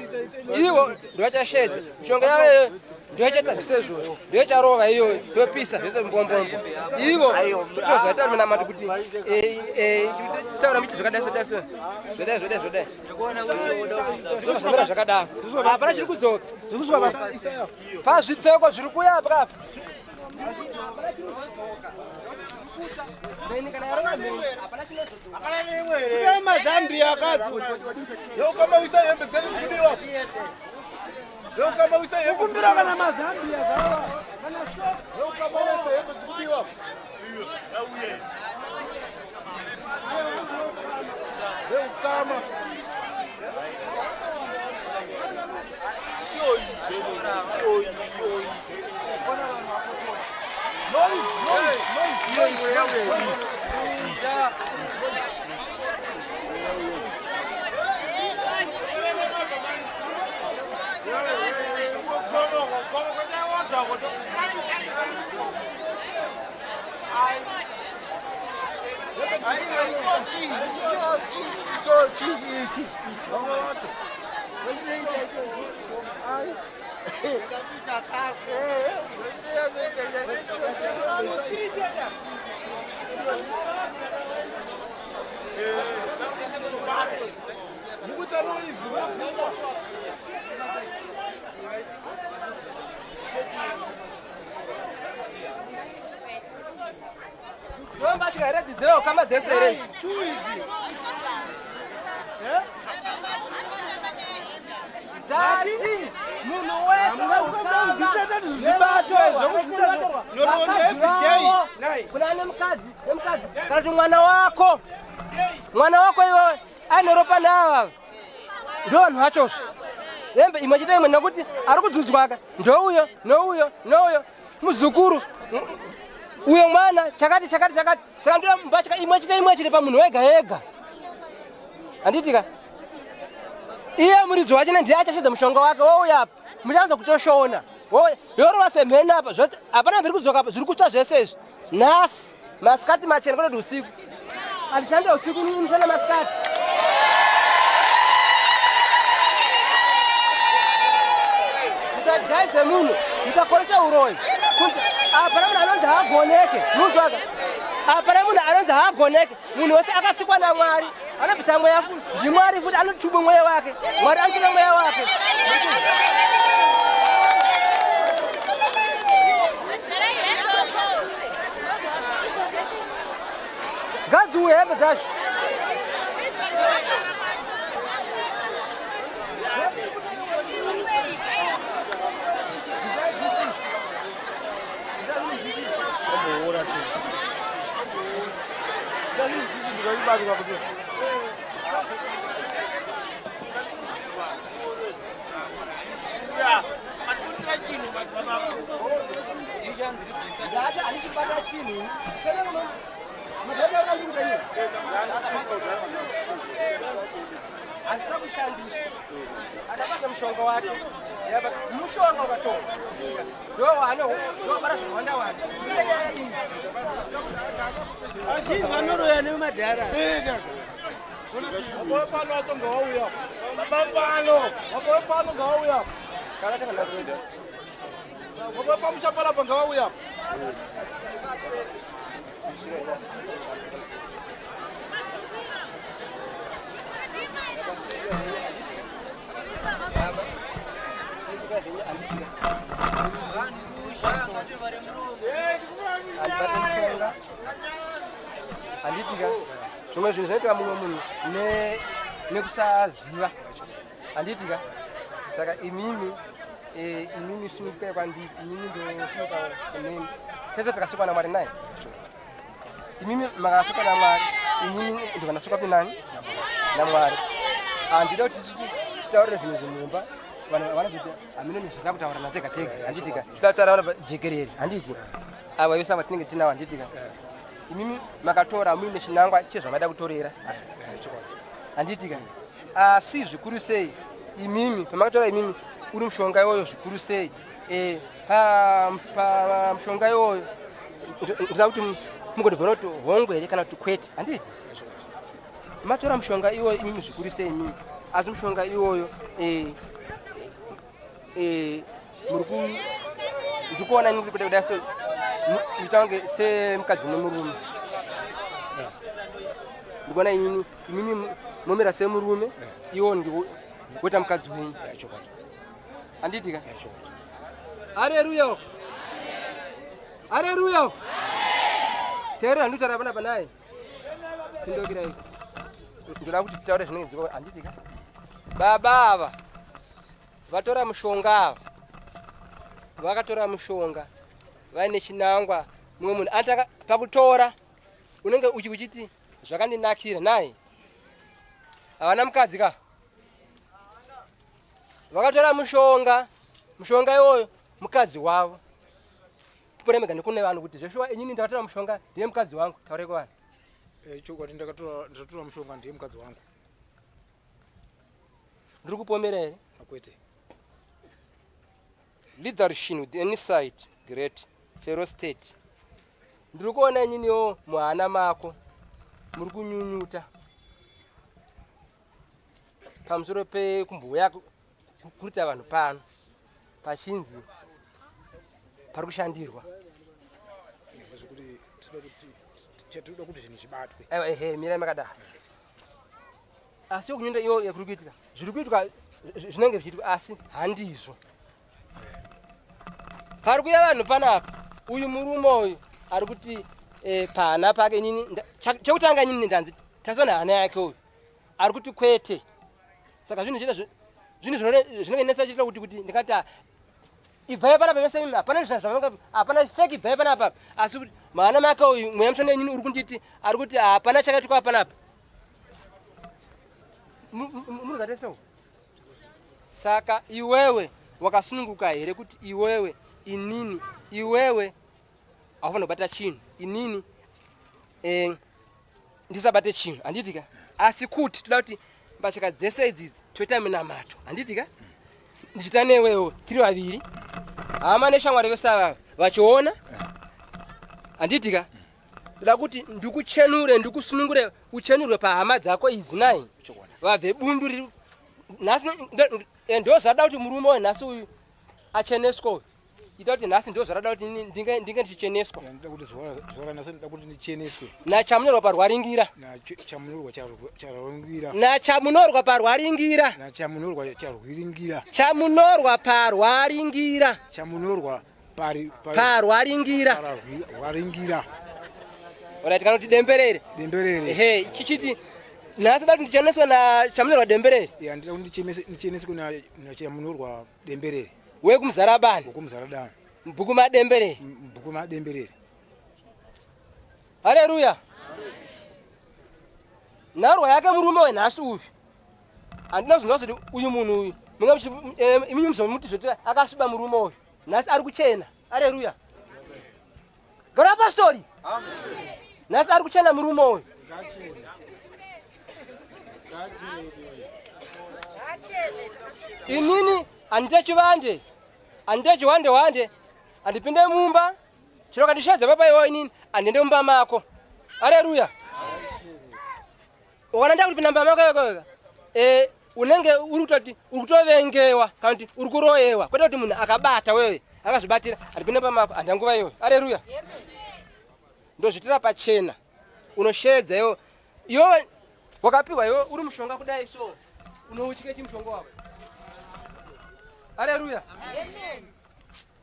ivo ndovachashedza mishonga yavo iyoyo ndoyachaita zvese izvozvo ndoyacharova iyoyo yopisa zvese mbombombo ivo tozoita minamato kuti eh, eh, taura miti zvakadai zvodai zvodai zvodai zvodai Zvomera zvakadaro. Hapana chiri kudzoka. Pazvipfeko zviri kuya apa apa.
Mazambia akadzi.
Yokamawisa hembe dzedu dzikudiwa. Yokamawisa hembe.
Kukumbira kana mazambia zvawa. Kana
socks. Yokamawisa hembe dzikudiwa. Veukama. Noise, noise, noise, noise, noise. Mukuita noise,
Ndombatya here dzidzewo kama dzese here? Tati munhu wese kuna ane mukadzi nemukadzi kana kuti mwana wako mwana wako iwewe aine ropa naava ndo vanhu vachozvo hembe imwe chete imwe nekuti ari kudzudzwaka ndouyo nouyo nouyo muzukuru uyo mwana chakati chakati chakati saka ndoda mbatya imwe chete imwe chete pamunhu wega ega handitika iye muridzi wachina ndiye achasvedza mushonga wake wouya apa muchanza kutoshona yorova semheni apa zvose hapana zviri kudzoka apa zviri kutsva zvese izvi nhasi masikati machena kwete kuti usiku andishande usiku unoshanda masikati musajaidze munhu musakorese uroyi hapana munhu anonzi haagoneke munzwaka hapana munhu anonzi haagoneke munhu wese akasikwa namwari anobvisa mweya ndimwari futi anotubu mweya wake mwari anotora mweya wake ngadziuye hembe dzacho Hazvina kushandiswa akabata mushonga wake mushonga ukatora ndowabara zvakawanda wanda isenyaya iyi
vazhinji vanoroya nemadhara
pano acho ngawauya pano pano ngawauya pamusha panapa ngawauya
handitika zvimwe zvinhu zvinoitwa mumwe munhu nekusaziva handitika saka imimi eh, imimi simukai kwandiri imimi ndosimuka kunemi tese takasikwa namwari naye imimi makasikwa namwari imimi ndikanasikwa kunani namwari handida kuti titaurire zvinhu zvemumba vanhu vanozoti hameno nezvina kutaura natega tega handitika tataura vana jekerere handiti ava vese ava tinenge tinavo handitika imimi makatora muine chinangwa chezvamaida kutorera handitika asi zvikuru sei imimi pamakatora imimi uri mushonga iwoyo zvikuru sei eh, pamushonga iwoyo ndoda kuti mugondibvona kuti hongu here kana kuti kwete handiti matora mushonga iwoyo imimi zvikuru sei imimi asi mushonga iwoyo eh, eh, muri ku ndikuona ini kuti kuda so muita kunge semukadzi nemurume ndikuona inini imimi momira semurume iwo ndikuita mukadzi wenyu handiti ka areruya areruya teerera ndikutaura panapa naye pindokirai ndoda kuti titaure zvinenge zviko handiti ka baba ava vatora mushonga ava vakatora mushonga vaine chinangwa mumwe munhu anotanga pakutora unenge uchi uchiti zvakandinakira naye havana mukadzi ka vakatora mushonga mushonga iwoyo mukadzi wavo puremega nekune vanhu kuti zveshuwa inini ndakatora mushonga ndiye mukadzi wangu taure kuvanhu
eh, chokwadi ndakatora mushonga ndiye mukadzi wangu
ndiri kupomera here
akwete
leadership with any side great fero state ndiri kuona ininiwo muhana mako muri kunyunyuta pamusoro pekumbouya kurita vanhu pano pachinzi pari kushandirwa
chatinoda kuti zvinhu zvibatwe
aiwa ehe mirai makadaro asi yokunyunda iyo kuri kuitika zviri kuitwa zvinenge zvichiitwa asi handizvo pari kuya vanhu panapa uyu murume uyu ari kuti eh, pahana pake inini chekutanga inini ndanzi tasona hana yake uyu ari kuti kwete saka zvinhu chete zvinhu zvinenge nesa chitira kuti kuti ndingati ah, ibvai panapa vese imi hapana zvavanonga hapana fake ibvai panapa asi kuti mwana make uyu mweya mushana inini uri kunditi ari kuti hapana chakaitikwa panapa munozateso saka iwewe wakasununguka here kuti iwewe inini iwewe haufanira kubata chinhu inini eh, ndisabate chinhu handiti ka asi kuti toda kuti mbatya dzese idzidzi toita minamato handiti ka ndichita newewo tiri vaviri hama neshamwari vese ava vachiona handiti ka ndoda kuti ndikuchenure ndikusunungure uchenurwe pahama dzako idzi nai vabve bundu riri nhasi ndo zvada kuti murume uyu nhasi uyu acheneswa uyu ita kuti nhasi ndo zvarada kuti ndinge ndinge ndichicheneswa
Ndoda kuti zuva ranhasi ndoda kuti ndicheneswe.
Nachamunorwa parwaringira.
Nachamunorwa charwaringira.
Nachamunorwa parwaringira.
Nachamunorwa charwiringira.
Chamunorwa parwaringira.
Chamunorwa pari
parwaringira.
Parwaringira.
Alright, kana kuti demberere.
Demberere.
Ehe, chichiti nhasi da kuti ndicheneswe na chamunorwa demberere.
Ya, ndida kuti ndicheneswe na nachamunorwa demberere.
Wekumuzarabani.
Wekumuzarabani.
Mubhuku mademberere.
Mubhuku mademberere.
Haleluya. Nharwa yake murume wenhasi uyu. Handina kuzonzwa kuti uyu munhu uyu munga eh, imi muzomuti zvoti akasviba murume uyu. Nhasi ari kuchena. Haleluya. Gara pastori. Nhasi ari kuchena murume uyu. Inini handite chivande, handite chiwande wande, handipinde mumba. Chero kandishadza baba iwo inini handiende mumba mako. Haleluya. Ukaona ndakupinda mumba mako yako eh unenge uri kutoti uri kutovengewa kana kuti uri kuroyewa kwete kuti munhu akabata wewe akazvibatira handipinde mumba mako handina nguva iyoyo. Haleluya. Ndozvitira pachena. Unoshedza iwe iwe wakapiwa iwe uri mushonga kudai so unouchike chimushonga wako. Haleluya.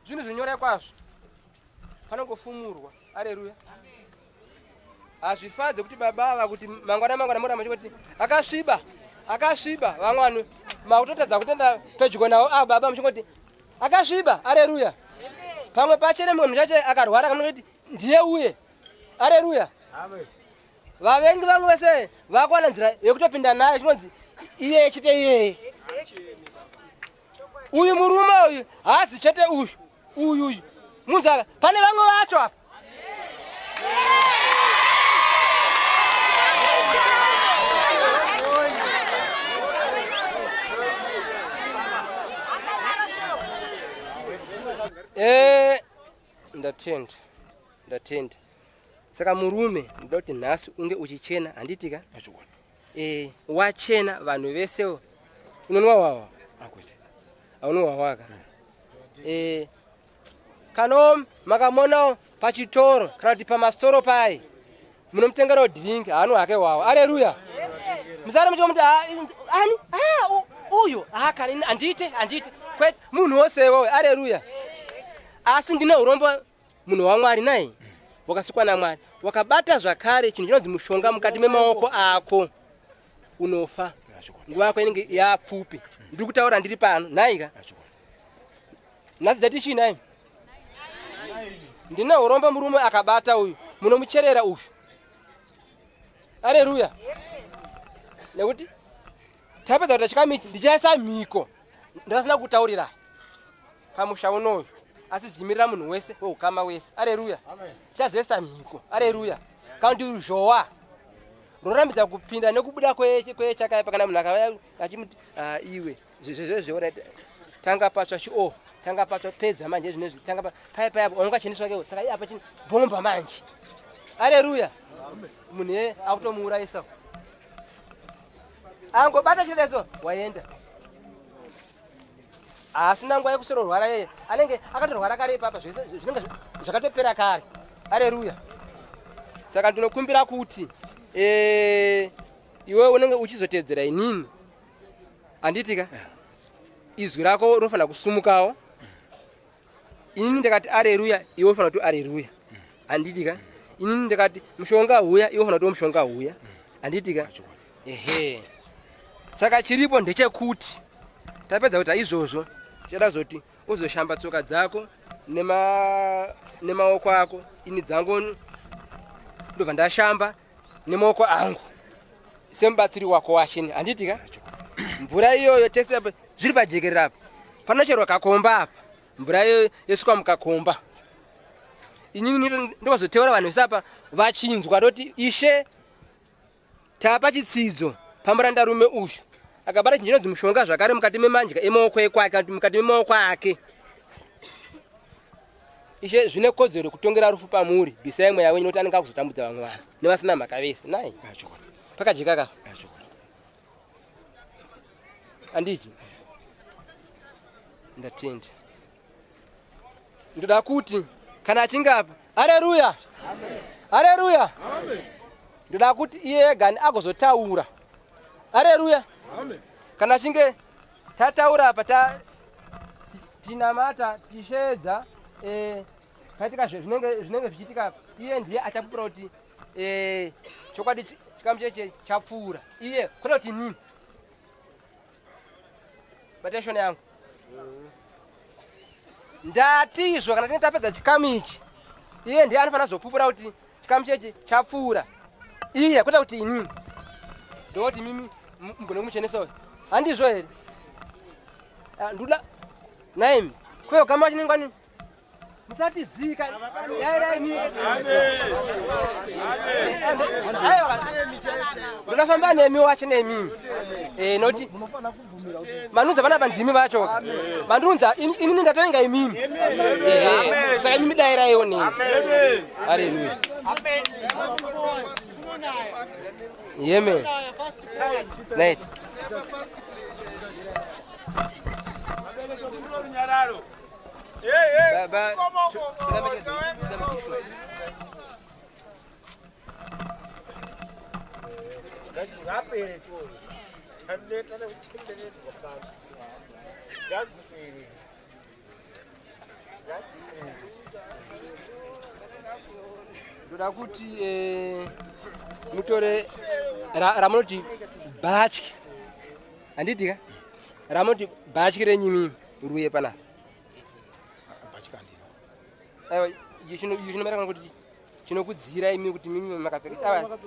Zvinhu zvinyore kwazvo. Panongofumurwa. Haleluya. Hazvifadze kuti baba ava kuti mangwana mangwana mora machikuti akasviba akasviba vamwe vanhu makutotadza kutenda pedyo nawo ava baba muchingoti akasviba. Haleluya. Pamwe pachene mumwe munhu chache akarwara kanoti ndiye uye. Haleluya. Vavengi vangu vese vakuwana nzira yekutopinda nayo chinonzi iyeye chete iyeye. Uyu murume uyu haazi chete uyu uyu uyu munzaka pane vamwe vacho apa. Eh, ndatenda ndatenda saka murume ndoda kuti nhasi unge uchichena handiti ka e, wachena vanhu vese unonwa wawa aunwa waka e, kano makamonawo pachitoro kana kuti pamasitoro paye munomutengerawo drink haanwa hake wawa aleluya musara muchikomuti ah, ani ah, uyo ah, kani handiite handiite kwete munhu wose iwowe aleluya asi ndine urombo munhu wamwari nai wakasikwa namwari wakabata zvakare chinhu chinonzi mushonga mukati memaoko ako unofa nguva yako inenge yapfupi ndiri kutaura ndiri pano nhaika nhasi dzati chii nhai ndine urombo murume akabata uyu munomucherera uyu areruya nekuti tapedza kuita chikamiti ndichaisa mhiko ndasina kutaurira pamusha unoyu asi zimirira munhu wese weukama wese areruya tichazoisa mhiko areruya kana kuti ruzhowa runorambidza kupinda nekubuda kwechakaipa kana munhu akauya achimuti ah, iwe zvezvezve tanga patsva chi o oh, tanga patsva pedza manje zvinezvi tanga paya paya wanga cheneswa ke saka iye apa chini bomba manje areruya munhu ye akutomuurayisa angobata chireso waenda haasina nguva yekusororwara yeye anenge akatorwara kare ipapa zvese zvinenge zvakatopera kare areruya saka ndinokumbira kuti eh, iwe unenge uchizotedzera inini handiti ka izwi rako rinofanira kusumukawo inini ndakati areruya iwe unofanira kuti areruya handiti ka Inini ndikati mushonga huya, iwe unotiwo mushonga huya. Handiti ka? Ehe. Saka chiripo ndechekuti tapedza kuita izvozvo, tichada kuzoti uzoshamba tsoka dzako nemaoko ako, ini dzangu ndobva ndashamba nemaoko angu semubatsiri wako wachini, handiti ka? Mvura iyoyo tese apa zviri pajekerera apa, panocherwa kakomba apa, mvura iyoyo yosvika mukakomba. Inini ndozoteura vanhu vese apa vachinzwa, ndoti ishe tapa chitsidzo pamurandarume uyu akabata chinhu chinonzi mushonga zvakare mukati memandya emaoko ekwake kana kuti mukati memaoko ake. Ishe zvine kodzero yekutongera rufu pamuri, bvisai mweya wenyu nokuti anenge akuzotambudza vamwe vanhu nevasina mhaka vese. Nai pakajeka ka anditi ndatenda. Ndoda kuti kana achinge apa, areruya, areruya, ndoda kuti iye ega agozotaura, areruya. Kana achinge tataura apa, ta tinamata tichishedza, paitika zvinenge zvichiitika, iye ndiye achapupura kuti chokwadi chikamu cheche chapfuura iye, kwete kuti inini. Bata shona yangu. Ndati izvo kana tinge tapedza chikamu ichi, iye ndiye anofanira kuzopupura kuti chikamu chechi chapfuura iye, kwete kuti inini. Ndoti mimi mugone kumuchenesa uyu, handizvo here? Ndoda naimi kweyo kama chinengwani musatizika ndinofamba nemi wacho nemi noti manunza panapa ndimi vacho mandiunza inini ndatoenga imimi, saka imimi dairaiwo neni. Haleluya. Yemen. Night. Baba,
Ngapere tu. Taneta nekutenderedzwa pano. Ngazvipere.
Ndoda kuti mutore ramunoti bhatyi, handiti ka? Ramunoti bhatyi renyu imimi ruye panapa. Aiwa, icho chinomera kana kuti chinokudziira imi kuti mimi makapfeka. Aiwa,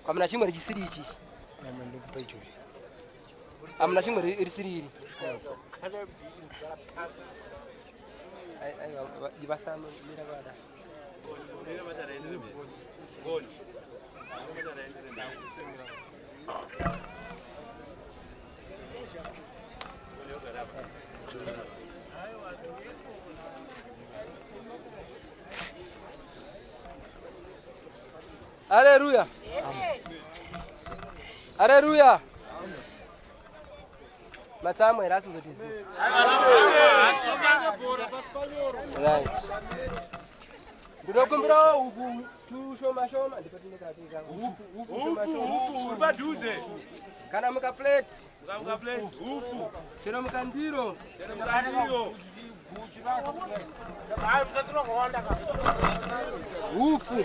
hamuna chimwe richisiri ichi, hamuna chimwe risiri iri. Aiwa, ivasamira vada. Haleluya. Haleluya. Matsamwe here asi kuzotizi? Right. Ndinokumbirawo huku tushoma shoma ndipatindikapika.
Huku uri padhuze.
Kana muka plate.
Muka plate huku.
Chero mukandiro.
Chero mukandiro.
Hufu.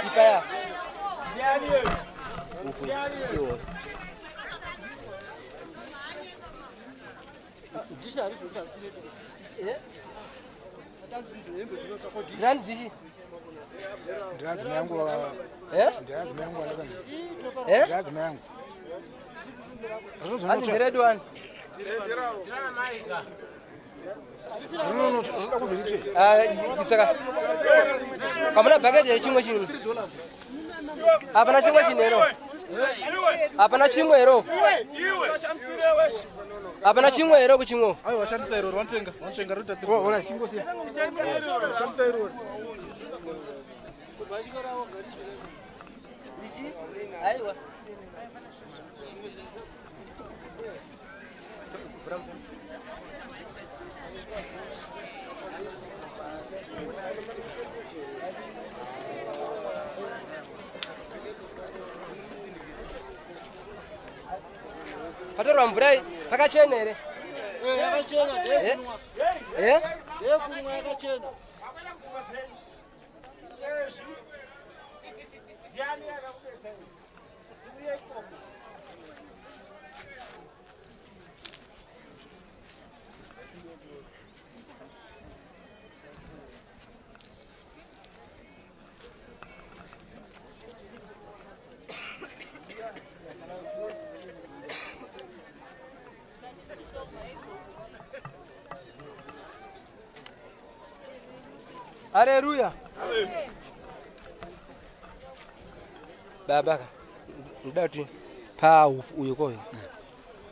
Ipaya. Hufu. Iwo. Nani dishi?
Ndiradzimu yangu.
Eh?
Ndiradzimu yangu.
Eh?
Ndiradzimu yangu.
Hanzi nderedu wani.
Rinoda kunzi ritsve.
Ah, saka hamuna bhaketi here chimwe chinhu? Hapana chimwe chinhu here? Hapana chimwe here? Hapana chimwe here kuchimwe?
Aiwa, shandisa iroro, vanotenga, vanotenga roita.
Ora, chingosiya.
Shandisa iroro.
Aiwa. Patorwa mvura iyi pakachena here?
Eh, yakachena ndeyekunwa.
Eh?
Ndeyekunwa yakachena.
Haleluya. Baba ka ndoda kuti pahufu uyu koyo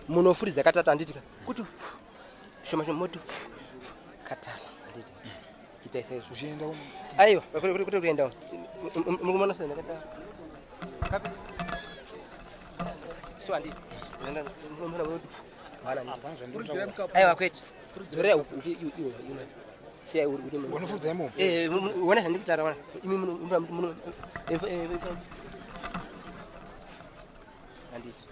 munofuridza katatu handiti ka kuti shoma shoma moti katatu handiti itai saizvo
Uchienda umu.
aiwa kuti kuenda mukumona sei ndakata kapi so handiti aiwa kwete dzorera iwe siya uri uri
Unofudza imomo?
eh wona zvandikutaura wana imi muno muno handiti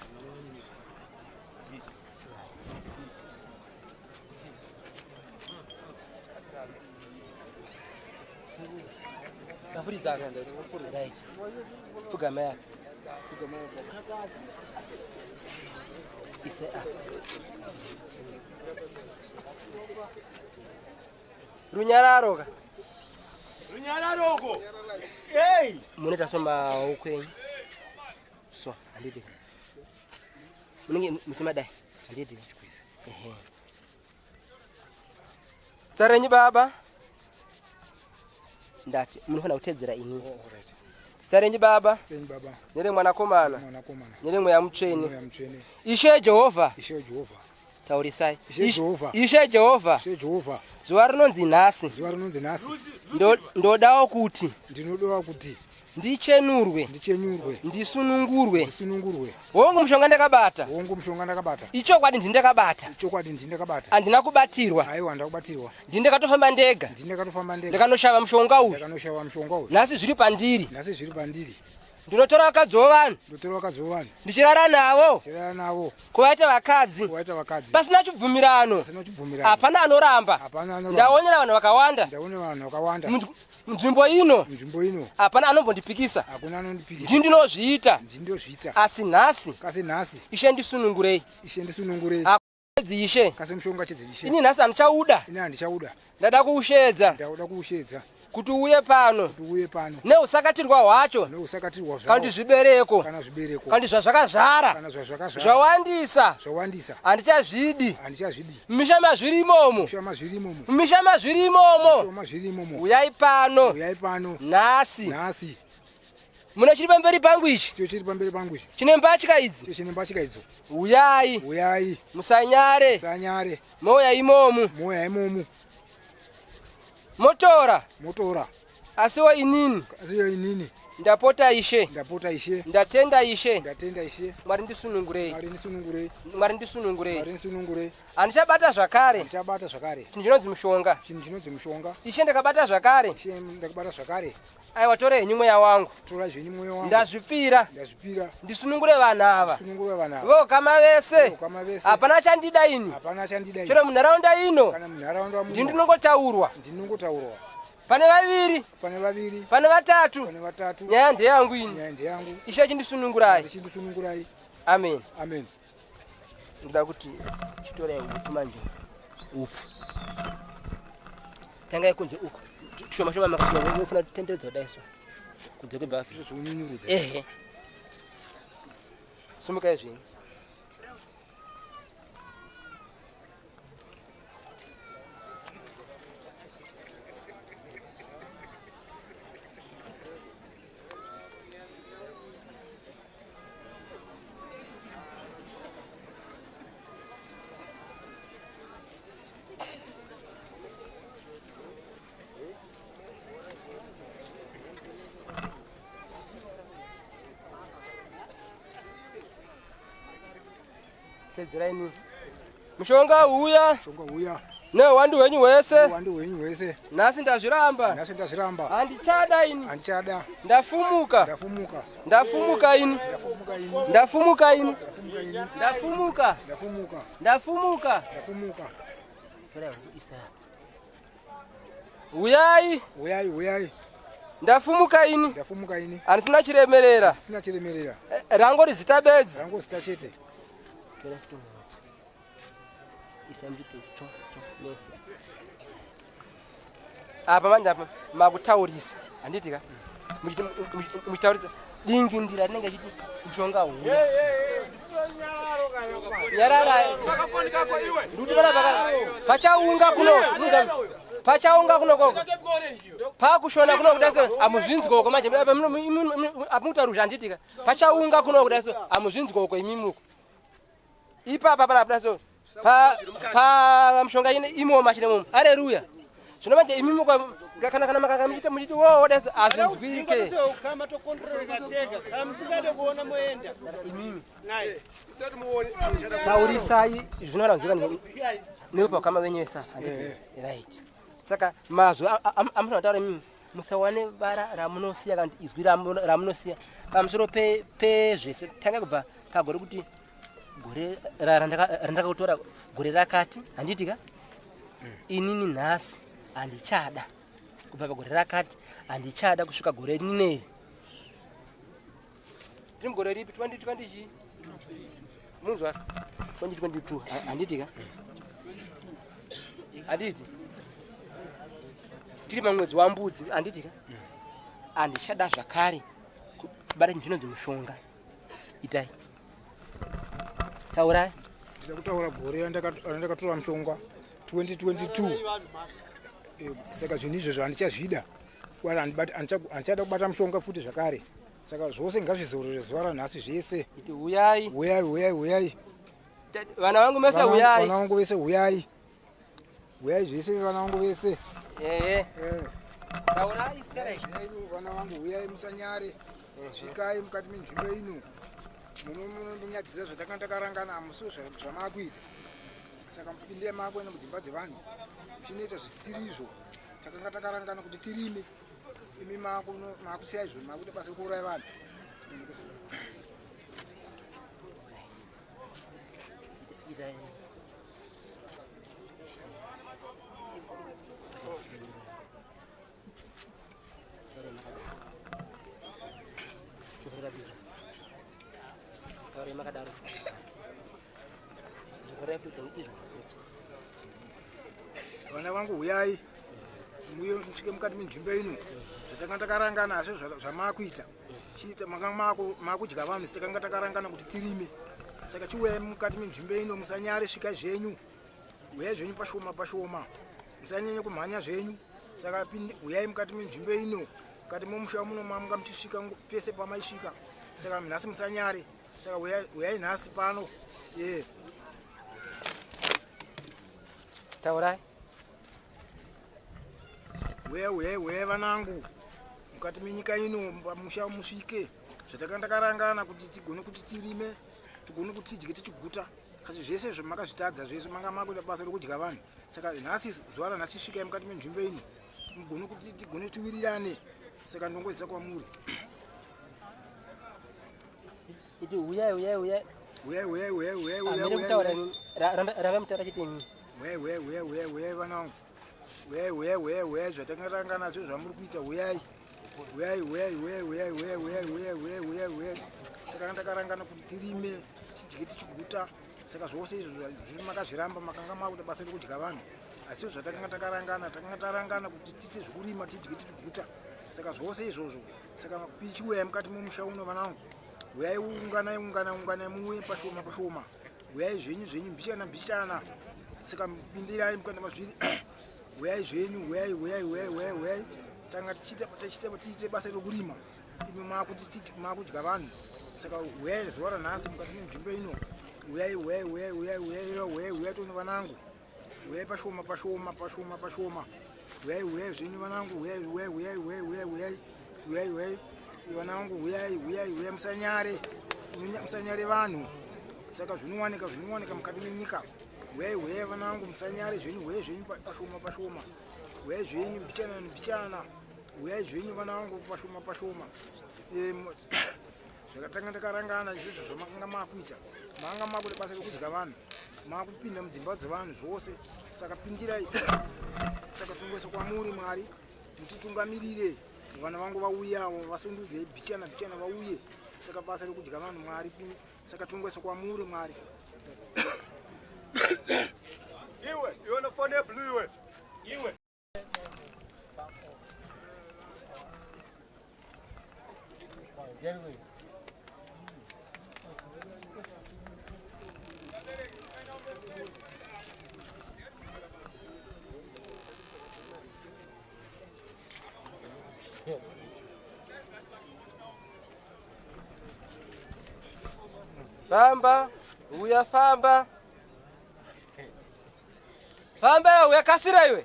Kafuridza right. Pfugama yako. Ise apa. Runyararo ka.
Runyararo uko. Hey!
Munoita so maoko enyu. So, handiti. Munenge muchimadai. Handiti. Ehe. Zita renyu baba? Ndati munofanira kuteedzera ini. Zita renyu baba?
Zita renyu baba.
Neremwanakomana.
Mwanakomana.
Neremweya mutsvene.
Mweya mutsvene.
Ishe Jehovha.
Ishe Jehovha.
Taurisai.
Ishe Jehovha.
Ishe Jehovha.
Ishe Jehovha.
Zuva rinonzi nhasi.
Zuva rinonzi nhasi.
Ndodawo kuti.
Ndinodawo kuti.
Ndichenurwe.
Ndichenyurwe.
Ndisunungurwe.
Ndisunungurwe.
Hongu mushonga ndakabata.
Hongu mushonga ndakabata.
Ichokwadi ndini ndakabata.
Ichokwadi ndini ndakabata.
Handina kubatirwa.
Aiwa handina kubatirwa.
Ndini ndakatofamba ndega.
Ndini ndakatofamba ndega.
Ndakanoshava mushonga uyu.
Ndakanoshava mushonga uyu.
Nhasi zviri pandiri.
Nhasi zviri pandiri.
Ndinotora vakadzi vovanhu.
Ndinotora vakadzi vovanhu.
Ndichirara navo.
Ndichirara navo.
Kuvaita vakadzi.
Kuvaita vakadzi.
Pasina chibvumirano.
Pasina chibvumirano.
Hapana anoramba.
Hapana anoramba.
Ndaonera vanhu vakawanda.
Ndaonera vanhu vakawanda.
Munzvimbo ino.
Munzvimbo ino.
Hapana anombondipikisa.
Hakuna anondipikisa.
Ndini ndinozviita.
Ndini ndinozviita.
Asi nhasi.
Kasi nhasi.
Ishe ndisunungurei.
Ishe ndisunungurei.
Chedzi ishe.
Kasi mushonga chedzi ishe.
Ini nhasi handichauda.
Ini handichauda.
Ndada kuusheedza.
Ndauda kuusheedza.
Kuti uuye pano.
Kuti uuye pano.
Neusakatirwa hwacho.
Neusakatirwa zvawo.
Kana kuti zvibereko.
Kana zvibereko.
Kana kuti zvazvakazvara.
Kana zvazvakazvara.
Zvawandisa.
Zvawandisa.
Handichazvidi.
Handichazvidi.
Mumisha mazviri imomo.
Mumisha mazviri imomo.
Mumisha mazviri imomo.
Mumisha mazviri imomo.
Uyai pano.
Uyai pano.
Nhasi.
Nhasi.
Mune chiri pamberi pangu ichi.
Chiyo chiri pamberi pangu ichi.
Chine mbatya idzi.
Chiyo chine mbatya idzo.
Uyai.
Uyai.
Musanyare.
Musanyare.
Mouya imomu.
Mouya imomu.
Motora.
Motora.
Asiwo inini.
Asiwo inini.
Ndapota Ishe.
Ndapota Ishe.
Ndatenda Ishe.
Ndatenda Ishe.
Mwari ndisunungurei.
Mwari ndisunungurei.
Mwari ndisunungurei.
Mwari ndisunungurei.
Handichabata zvakare.
Handichabata zvakare.
Chinhu chinonzi mushonga.
Chinhu chinonzi mushonga.
Ishe ndakabata zvakare.
Ishe ndakabata zvakare.
Aiwa torai henyu mweya wangu.
Torai zvenyu mweya wangu.
Ndazvipira.
Ndazvipira.
Ndisunungure vanhu ava.
Ndisunungure vanhu ava.
Vokama vese.
Vokama vese.
Hapana chandida ini.
Hapana chandida ini.
Chero munharaunda ino.
Kana munharaunda muno.
Ndini ndinongotaurwa.
Ndini ndinongotaurwa.
Pane vaviri.
Pane vaviri.
Pane vatatu.
Pane vatatu.
Nyaya ndeyangu ini.
Nyaya ndeyangu.
Ishe chindisunungurai.
Chindisunungurai.
Amen.
Amen.
Ndoda kuti chitorai upfu manje. Upfu. Tangai kunze uko. Shoma shoma makasoma unofana kutenderedza kudai so. Kunze kwebhafu.
Izvo zvekunyunyurudza.
Ehe. Sumukai zvenyu. Tedzerai nini. Mushonga uya.
Mushonga uya.
Neuwandu hwenyu hwese.
Uwandu hwenyu hwese.
Nhasi ndazviramba.
Nhasi ndazviramba.
Handichada ini.
Handichada.
Ndafumuka.
Ndafumuka.
Ndafumuka ini.
Ndafumuka ini.
Ndafumuka ini.
Ndafumuka ini.
Ndafumuka.
Ndafumuka.
Ndafumuka.
Ndafumuka.
Uyai.
Uyai, uyai.
Ndafumuka ini.
Ndafumuka ini.
Handisina chiremerera.
Handisina chiremerera.
Eh, rangori zita bedzi.
Rangori zita chete.
Apa manje apa makutaurisa. Handiti ka? Muchitaurisa dingindira rinenge chiti mushonga huru. Nyarara. Ndikuti pana pachaunga kuno. Pachaunga kuno koko. Pakushona kuno kudai so amuzvinzwoko manje apa mutaurusha handitika. Pachaunga kuno kudai so amuzvinzwoko imimuko. Ipapa pana kudai so pa pa mushonga ine imo machine mumo. Haleluya. Zvino manje imimuko kana kana makanga muchiti muchiti wo dai so azvinzwike.
Kama tokontroleka tega. Kana musingade kuona moenda.
Imimi. Taurisai zvinoranzwika neupakama venyu vese handiti. Right. Saka mazwi amunotaura imimi musawane vara ramunosiya kana kuti izwi ramunosiya pamusoro pezvese tanga kubva pagore kuti gore randakakutora gore rakati handiti ka inini nhasi handichada kubva pagore rakati handichada kusvika gore rineri tiri mugore ripi 2020 chii munzwa 2022 handiti ka handiti tiri pamwedzi wambudzi handiti ka handichada zvakare kubata chinhu chinonzi mushonga itai taurai
ndida kutaura gore randakatora mushonga 2022 eh, saka zvinhu izvozvo handichazvida handichada kubata mushonga futi zvakare saka zvose ngazvizorore zuva ranhasi zvese
huyai
huyai huyai huyai
vana vangu mese huyai
vana vangu vese huyai huyai zvese vana vangu vese
ehe eh. taurai sterek
zvenyu vana vangu huyai musanyare mhm. svikai mukati menzvimbo ino muno munondinyadzisa zvatakanga takarangana hamusi zvamaakuita saka mupinde makuenda mudzimba dzevanhu muchinoita zvisirizvo takanga takarangana kuti tirime imi makusiya izvo makuita basa rekuuraya vanhu Vana vangu huyai muye musvike mukati menzvimbo ino zvatanga takarangana asi zvamakuita chiita manga makudya vanhu takanga takarangana kuti tirime saka chiuyai mukati menzvimbo ino musanyare svikai zvenyu huyai zvenyu pashoma pashoma musanyanye kumhanya zvenyu saka huyai mukati menzvimbo ino mukati momusha muno mamuka muchisvika pese pamaisvika saka nhasi musanyare saka huyai nhasi pano ye yeah.
Taurai.
Huya huya huya vanangu mukati menyika ino pamusha musvike zvatakanga takarangana kuti tigone kuti tirime tigone kuti tidye tichiguta kasi zvese izvo makazvitadza zvese manga makuita basa rekudya vanhu saka nhasi zuva ranhasi svikai mukati menzvimbo ino mugone kuti tigone tiwirirane saka ndongozisa kwamuri
Iti huyai huyai huyai.
Huyai huyai huyai huyai huyai.
Amire kutaura ramba mutaura chete imi.
Huyai huyai huyai huyai huyai vana vangu. Huyai huyai huyai huyai zvatanga tanga nazvo zvamuri kuita huyai. Huyai huyai huyai huyai huyai huyai huyai huyai huyai huyai. Takanga takarangana kuti tirime tidye tichiguta saka zvose izvo zviri makazviramba makanga makuita basa rekudya vanhu asi zvatakanga takarangana takanga tarangana kuti tiite zvekurima tidye tichiguta saka zvose izvozvo saka pichiuyai mukati memusha uno vana vangu huyai unganai unganai unganai muuye pashoma pashoma huyai zvenyu zvenyu mbichana mbichana saka pindirai mukati mazviri huyai zvenyu huyai huyai huyai huyai huyai tanga tichiita tichiita tiite basa rekurima imi makuti makudya vanhu saka huyai zuva ranhasi mukati menzvimbo ino huyai huyai huyai huyai huyai huyai huyai tone vanangu Huyai pashoma pashoma pashoma pashoma. Huyai huyai zvenyu vanangu huyai huyai huyai huyai huyai huyai huyai huyai vanangu huyai huyai huyai musanyare musanyare vanhu. Saka zvinowanika zvinowanika mukati menyika. Huyai huyai vana vangu musanyare zvenyu huyai zvenyu pashoma pashoma. Huyai zvenyu mbichana mbichana. Huyai zvenyu vana vangu pashoma pashoma. Zvakatanga takarangana izvozvo zvamakanga makuita. Manga makuita basa rekudya vanhu. Makupinda mudzimba dzevanhu zvose. Saka pindirai. Saka tongoisa kwamuri Mwari. Mutitungamirire. Vana vangu vauyawo vasundudzei bichana bichana vauye. Saka basa rekudya vanhu Mwari saka tongoisa kwamuri Mwari.
Iwe, iwe nofone yeblue iwe. Iwe.
Famba, uya famba. Famba uya kasira iwe.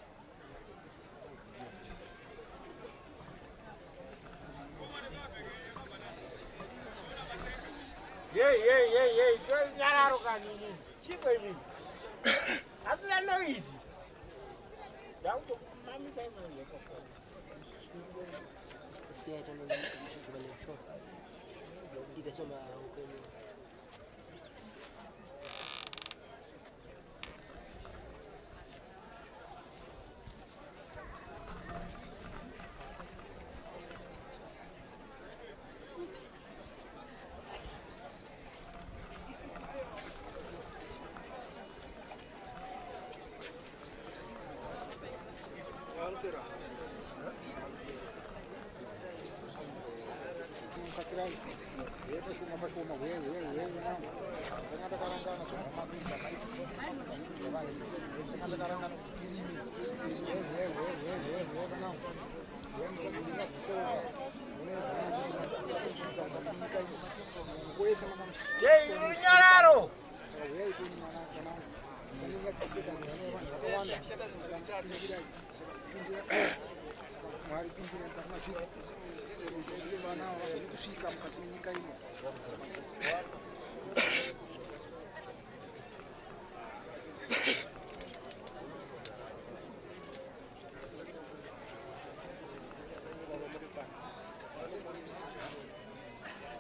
Hey, hey, hey, hey, nyararo kani inini. Chiko imini. Hatuna noise. Ndakutokumamisa imani yekoko.
Kasirai. Huye pashoma pashoma huye huye huye vanangu. Tanga takarangana zvamakuita tanga takarangana kuti tirime. Huye huye huye huye huye huye vanangu. Huye musatinyadzisewo. Mune kusvika munyika ino. Kwese makamusvika.
Hey, runyararo.
Saka huyai tione mwana vanangu. Musandinyadzise kana mune vanhu vakawanda. Saka pindirai. Saka pindira. Saka Mwari pindira mukati mazviri. Itaire vana ava vagone kusvika mukati menyika ino. Saka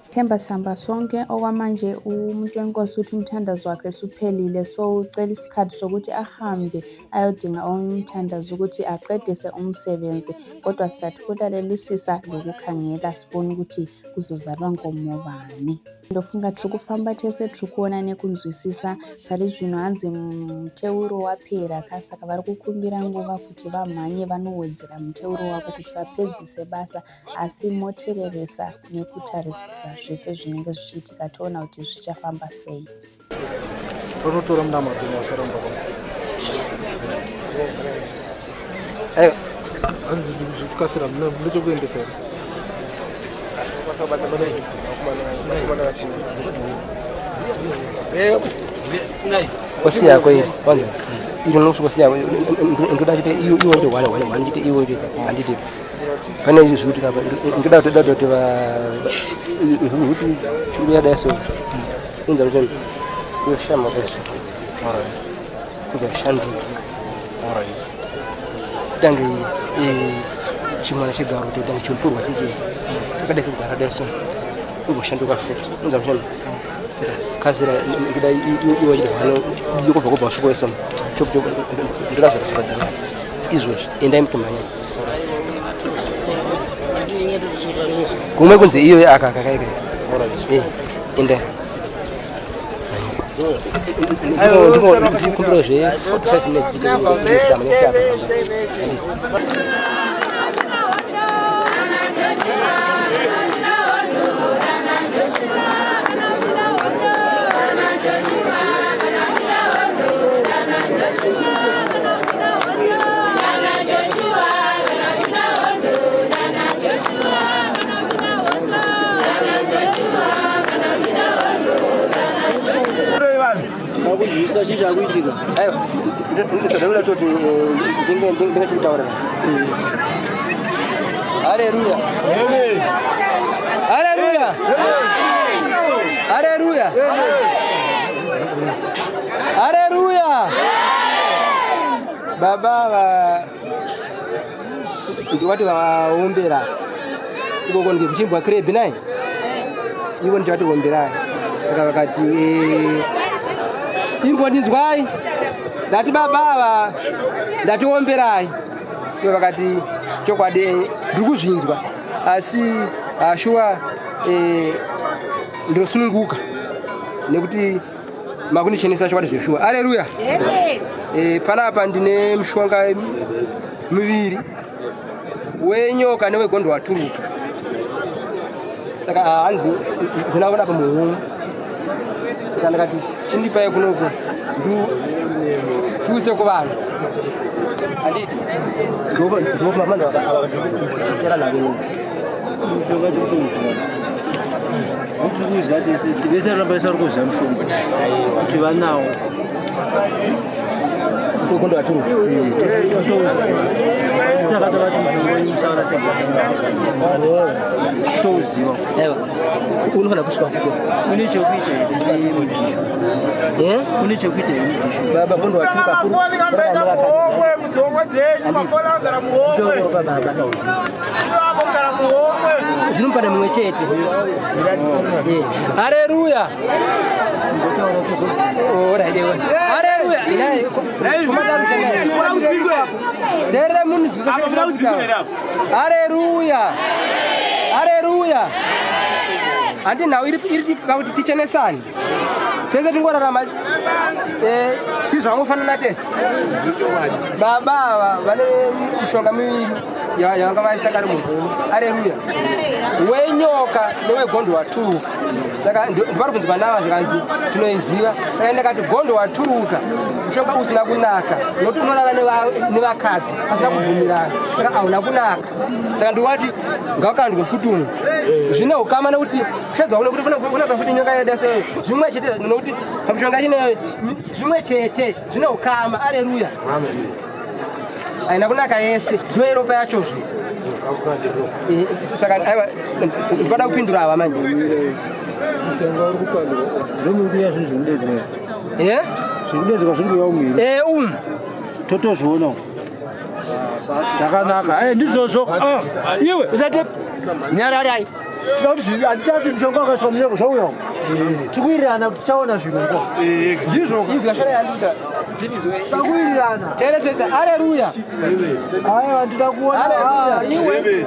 Themba sihamba sonke okwamanje umuntu wenkosi uthi umthandazo wakhe suphelile so ucela isikhathi sokuthi ahambe ayodinga omunye umthandazo ukuthi aqedise umsebenzi kodwa sizathi kulalelisisa lokukhangela sibone ukuthi kuzozalwa nkomo bani. Ndofunga tiri kufamba tese tiri kuona nekunzwisisa pari zvino hanzi muteuro wapera ka saka vari kukumbira nguva kuti vamhanye vanowedzera muteuro wavo kuti vapedzise basa asi motereresa nekutarisisa zvese zvinenge zvichiitika toona kuti zvichafamba sei.
Unotora munamato wasaramba kwa.
Aiwa.
Hanzi zvikukasira ndochokuendesa here?
Kosi yako iri kwanza iri unosvika yako ndoda chite iwe iwe ndio wana wana handite iwe ndio handite pane izvi zvikuti kapa ndoda kuti ndoda kuti va kuti chiri yadai so inza kuti yoshama kwese kuzashanduka tange chimwana chegaro kuti tange chimupurwa chike chakadai sekugara dai so ingoshanduka futi inza kuti kazira ndoda iwe chida hwano yokubva kubva usviko wese ndoda zvakadzana izvozvi endai mutomhanya kumwe kunze iyo aka aka aka eh endai ndikumbira zve 45 minutes
Kunzwisisa chii chakuitika?
Aiwa, ndinoda kutoti ndinge chikutaura. Haleluya. Haleluya. Haleluya. Haleluya. Baba ava ndikati vaombera ikoko ndi kuchimbwa krebi nai ivo ndichavati omberai saka vakati eh, imbondinzwai ndati baba ava ndati omberai ivo vakati chokwadi eh, ndiri kuzvinzwa asi ashuwa eh, ndinosununguka nekuti makundichenesa chokwadi zveshuwa aleluya e, panapa ndine mishonga miviri wenyoka newegondo waturuka saka ah, hanzi ndinaona pa muhomwe saka ndakati chindipai kunoko tiuse kuvanhu handiti ndopamanhu ava
Mishonga tiri kuziva. Tiri kuziva tese vese ramba vese vari kuziva mushonga kuti vanawo.
Kundo vaturu.
Totouziva. Saka tavati mushonga wenyu musaura segwatanga. Totouziva.
Ewa. Unofanira kusvika kuko.
Une chekuita here nemudhishu?
Eh?
Une chekuita here nemudhishu?
Baba kondo vaturu kakuru.
Mafoni kambaisa muhomwe, mudzihomwe dzenyu, mafoni anogara muhomwe.
Baba. Zvinomupanda mumwe chete. Hareruya. Hareruya. Terere munhu Hareruya. Hareruya. Handi nhau iri iri pakuti tichenesane. Tese tingorarama eh tizvangofanana tese. Baba ava vane mishonga miviri yavanga vaisa kari muhomwe. Areruya. Wenyoka newegondo waturuka. Saka vari kunzi vana ava zvikanzi tinoiziva. Saka ndakati gondo waturuka mushonga usina kunaka nokuti unorara nevakadzi pasina kubvumirana. Saka hauna kunaka. Saka ndiwati ngakandwe futi umu. Zvine ukama nekuti kushedzwa kuno kuti kuna futi nyoka yedu so zvimwe chete nokuti pamushonga chine zvimwe chete zvine ukama aleluya haina kunaka yese ndiyo yeropa yachozve eh, saka aiwa ndinoda kupindura ava manje
mushonga uri kukandwa ndomuri kuya zvinhu zvinodedzwa
eh?
zvinodedzwa zviri kuya umiri
eh, umu
totozviona zvakanaka eh, ndizvozvo ah, iwe usati
nyararai
tinoda kuti zvinhu handitati mushonga wakaiswa munyako zvauya tikuwirirana kuti tichaona zvirongwa ndizvo takuwirirana
teresesa aleluya
aiwa ndida kuona ah, iwe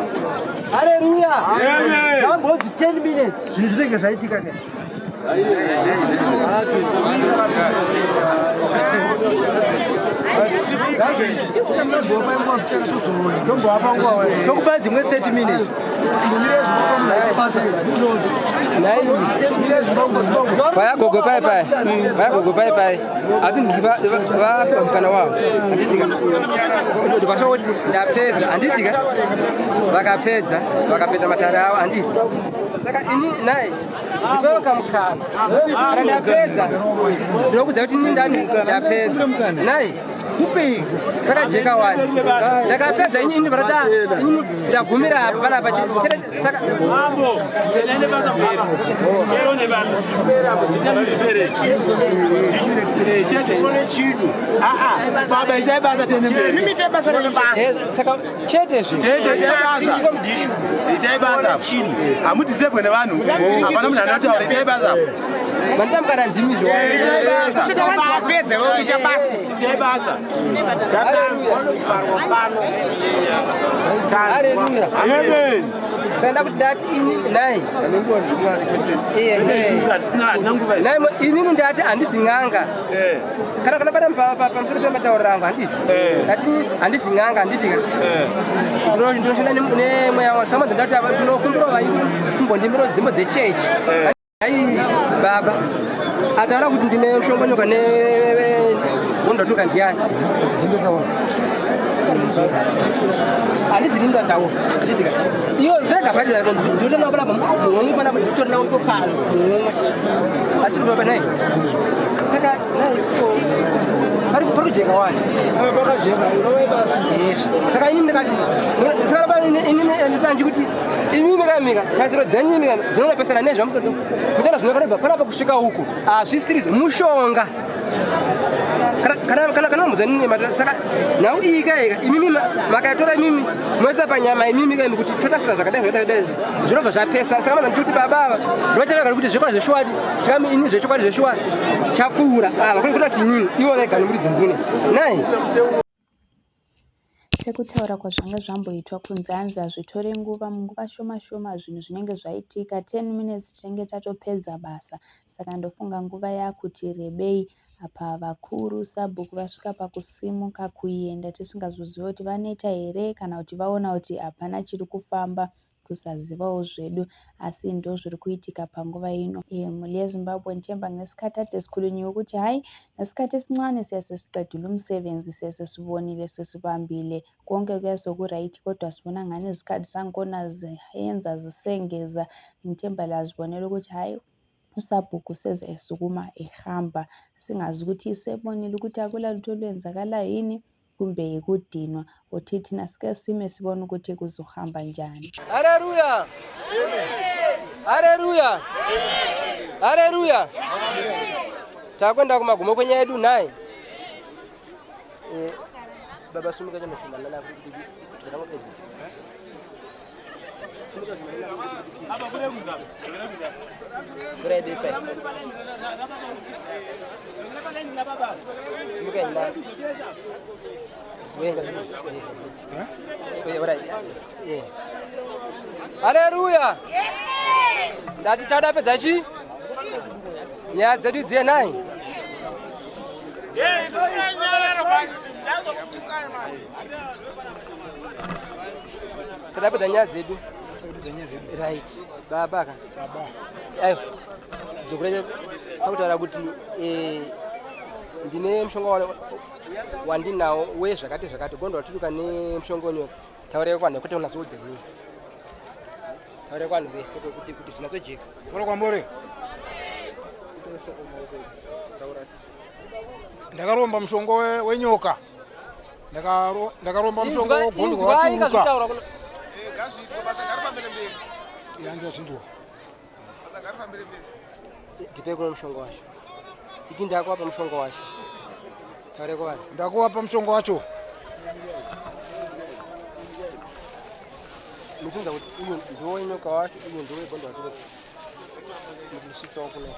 aleluya
zvambodzi 10 minutes zvinhu zvinenge zvaitika ne
Tokupa dzimwe 30 minutes.
Paya gogo paya paya. Paya gogo paya paya. Asi vapiwa mukana wavo. Handitika. Ndikasva kuti ndapedza. Handitika. Vakapedza. Vakapedza matare avo. Handiti. Saka ini nai ndipewo kamukana. Kana ndapedza. Ndokudza kuti ini ndani ndapedza. Nai. Kupi? Pakajeka wani. Ndakapedza ini ini varada ini ndagumira apa panapa chete saka
Mambo, nene basa baba. Chero ne basa. Chete. Ah ah. Baba itai basa tene mberi. Mimi itai basa tene basa.
Eh, saka chete zve.
Chete itai basa. Itai basa. Hamudisebwe nevanhu. Hapana munhu anotaura itai basa.
Mandamukana ndimi zvo.
Itai basa.
Kusvika wanzi wapedza iwe uita basa.
Itai basa.
Haleluya.
Amen.
Saka ndakuti ndati ini nai. Nai inini ndati handisi n'anga. Kana kana bata pamusoro pematauriro angu handiti. Ndati handisi n'anga handiti ka. Ndinoshanda nemweya wangu. Saka ndati ndinokumbira vaimbi kumbondimbira dzimbo dzechechi. Ai baba ataura kuti ndine mushongonyoka ne wondatuka ndiani? Handisi ndini ndataura. Handitika. Iyo vega pacho ndinotoona panapa muhomwe panapa ndinotori nawo pano muhomwe. Asi kuti baba nai. Saka nai siko pari kujeka wani. Yes. Saka ini ndakati saka baba ini nditanji kuti imi mika mika tarisiro dzenyu mika dzinonopesana nezvamutoto mutaura zvinokareba panapa kusvika uku hazvisiri mushonga. Kana mudza nini mata saka nhau iyi ka imimi makaitora imimi moisa panyama imimi ka kuti totasira zvakadai zvakadai zvinobva zvapesa saka mana ndikuti baba ava ndovatarira kuti zvekwadi zveshuwadi chakami ini zvechokwadi zveshuwa chapfuura ava kuri kuda kuti inini ivo vega nomuridzi mbune nai.
Sekutaura kwazvanga zvamboitwa kunzi hanzi hazvitore nguva, munguva shoma shoma zvinhu zvinenge zvaitika, 10 minutes tinenge tatopedza basa. Saka ndofunga nguva yakuti rebei apa vakuru sabhuku vasvika pakusimuka kuenda tisingazozive kuti vaneta here kana kuti vaona kuti hapana chiri kufamba kusazivawo zvedu asi ndozviri kuitika panguva ino. Mhuri yeZimbabwe ndithemba ngesikhathi ade sikhulunyiwe ukuthi hhayi ngesikhathi esincane siyasesiqedile umsebenzi siyasesibonile sesibambile konke kuyasoku-right kodwa sibona ngani izikhathi zangikhona ziyenza zisengeza ngithemba liyazibonela ukuthi hhayi usabhuku seze esukuma ehamba singazi ukuthi sebonile ukuthi akula lutho olwenzakalayo yini kumbe yikudinwa uthi thina sike sime sibone ukuthi kuzohamba njani.
Haleluya! Haleluya! Haleluya! Takwenda kumagumo kwenyaya yedu nhai. Eh, baba sumuka chemashuma nana kuti tikangopedzisa. Haleluya! Ndati tadapedza chi nyaya dzedu dziye nhai. Tadapedza nyaya dzedu.
Tadapedza nyaya dzedu.
Right. Baba ka.
Baba.
Ayo. Dzokura pakutaura kuti eh ndine mushonga wandinawo wezvakati zvakati gondo waturuka nemushonga wenyoka. Taurei kwanhu kwete unatsoudza inini. Taurei kwanhu vese kuti kuti zvinatsojeka.
Fora kwambore. Ndakaromba mushonga wenyoka. Ndakaromba mushonga wogondwa waturuka. Yanza zvinzwa.
Ndipe kuno mushonga wacho. Iti ndakuwapa mushonga wacho. Taure kuvanhu.
Ndakuwapa mushonga wacho.
Muchinza kuti uyu ndiwo wenyoka wacho, uyu ndiwo wegondo waturuka. Mukusvitsawo kuno.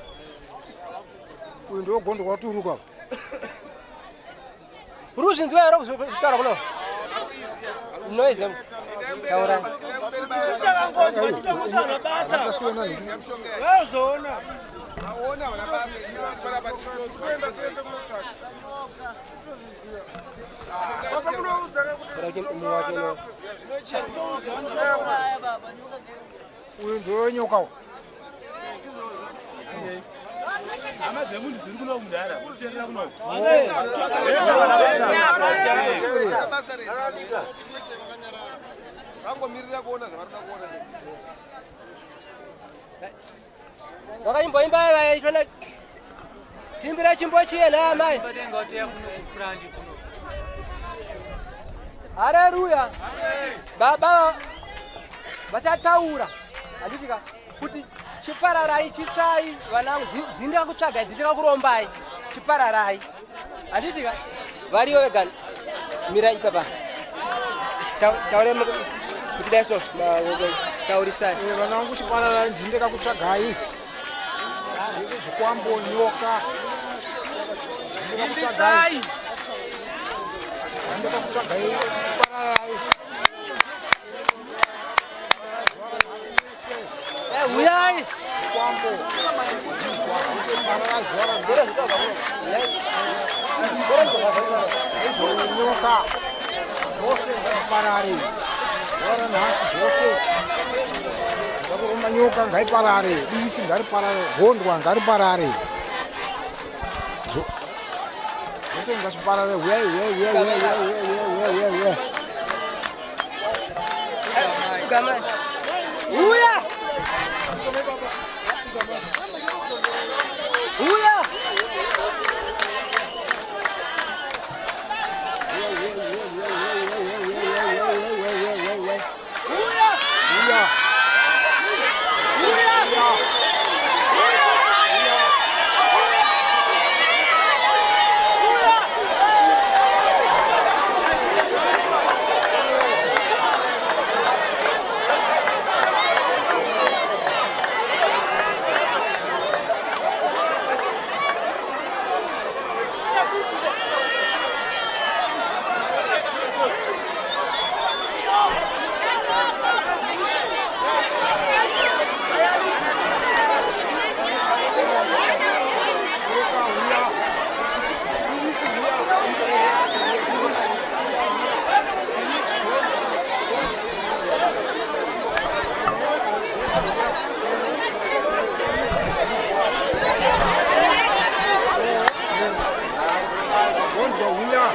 Uyu ndiwo gondo waturuka.
Uri kuzvinzwa here kutaura kuno? Noise taura.
Uyu ndiwo nyoka.
Hama dzemunhu dziri kuno mudhara kuterera kuno.
Vangomirira kuona zvavari kuda kuona.
Vakaimboimba vaitona timbira chimbo chiye na amai. Haleluya. Baba vachataura handiti ka kuti chipararai chitsvai vanangu dzindika kutsvagai dzindika kurombai chipararai handiti ka variyo vega mira ipapa taure kuti dai so taurisai
eh, vanangu chipararai ndindika kutsvagai zvikwambo nyoka ndindika kutsvagai ndindika kutsvagai chipararai
Huyai.
Nyoka zvose ngaiparare zuva ranhasi zvose ndakuruma nyoka ngaiparare bisi ngariparare gondwa ngariparare zvose ngazviparare huyai huyai huyai huyai huyai huyai huyai huyai
Uya! Uya!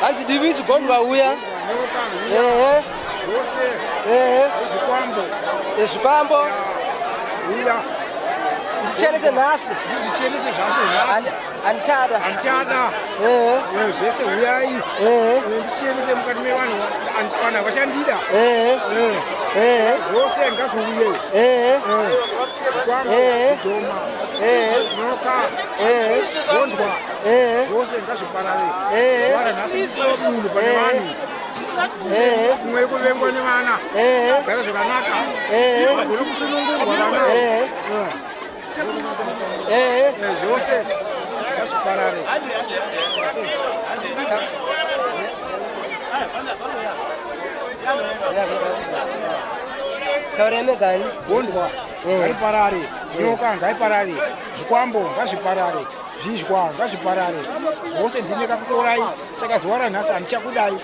Hanzi divisi gondwa uya. Ehe. Ehe.
Zvikwambo.
Zvikwambo.
Uya.
Ndichenese nhasi.
Ndizvichenese zvangu nhasi.
Handichada.
Handichada.
Ehe.
Zvese huyai.
Ehe.
Ndichenese mukati mevanhu vanhu havachandida.
Ehe. Ehe.
Zvose ngazviuye.
Ehe.
Zvikwambo.
Ehe.
Zvidhoma.
Ehe.
Nyoka.
Ehe.
Gondwa.
Ehe.
Zvose ngazviparare.
Ehe.
Vara nhasi nditova munhu pane vanhu.
Ehe.
Kumwe kuvengwa nevana.
Ehe.
Gara zvakanaka.
Ehe.
Uri kusunungurwa vana.
Ehe. Ehe.
Zvose ngazviparare.
Tauremegani.
Gondwa ngariparare, nyoka ngaiparare, zvikwambo ngazviparare, zvizhwa ngazviparare. Zvose ndine kakutorai, saka zuva ranhasi handichakudai.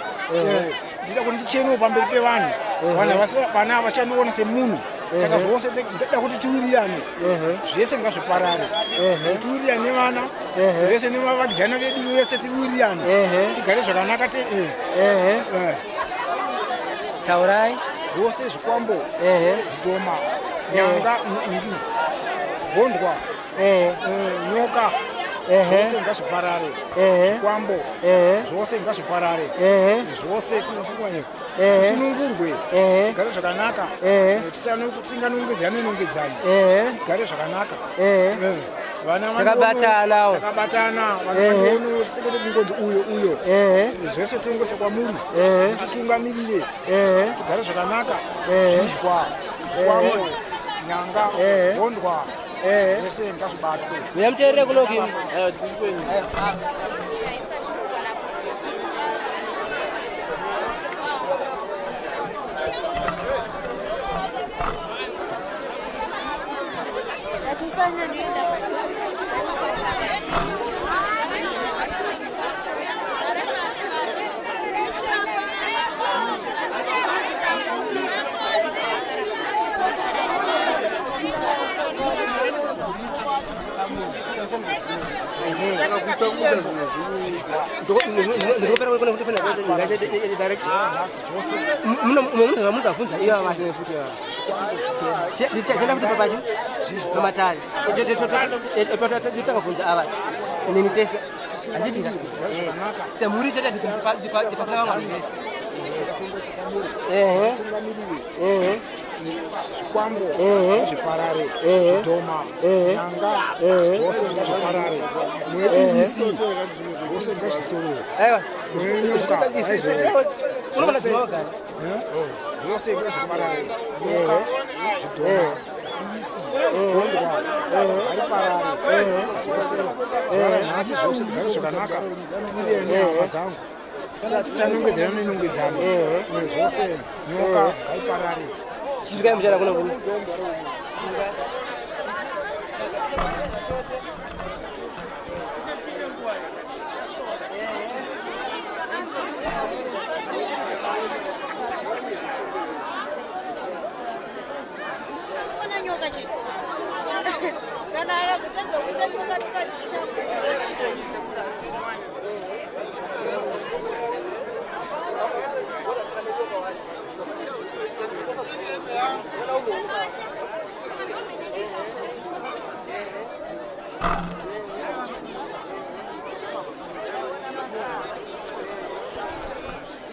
Ndida kuti ndichenewo pamberi pevanhu. Vanhu vana havachandiona semunhu. Saka zvose ndida kuti tiwirirane. Zvese ngazviparare. Tiwirirane nevana, vese nevavakidzani vedu vese tiwirirane. Tigare zvakanaka te
Taurai.
Zvose zvikwambo, zvidhoma, nyanga, gondwa, nyoka, zvose ngazviparare. Zvikwambo, zvose ngazviparare. Zvose tisunungurwe, tigare zvakanaka, tisinganongedzane nongedzane, tigare zvakanaka. Vana
Takabatana.
Takabatana, vana vandionewo tisingade kungonzi uyo uyo. Zvese tongoisa kwamuri, titungamirire, tigare zvakanaka. Zvizhwa, zvikwambo, nyanga, gondwa, zvese ngazvibatwe.
Uya muteerere kunoki. Munhu iyo futi tichaenda futi papachi pamatare takabvunza ava neni tese handiti semhuri chete ndipasina vamwe vanhu vese. Ehe. Ehe.
Zvikwambo ngazviparare, zvidhoma, nyanga, zvose ngazviparare. Mweibisi zvose ngazvisorore. Mwenyoka
Unogona dzimwe wagara.
Zvose ngazviparare. Nyoka, zvidhoma, bisi, gondwa, ngariparare. Zvose zvara nhasi zvose tigare zvakanaka. Tiwirirane nehama dzangu. Tisanongedzana nenongedzano. Zvose nyoka ngaiparare.
Chisvikai muchana kuno kuno.
Ona nyoka chete. Kana akazotadza kuita nyoka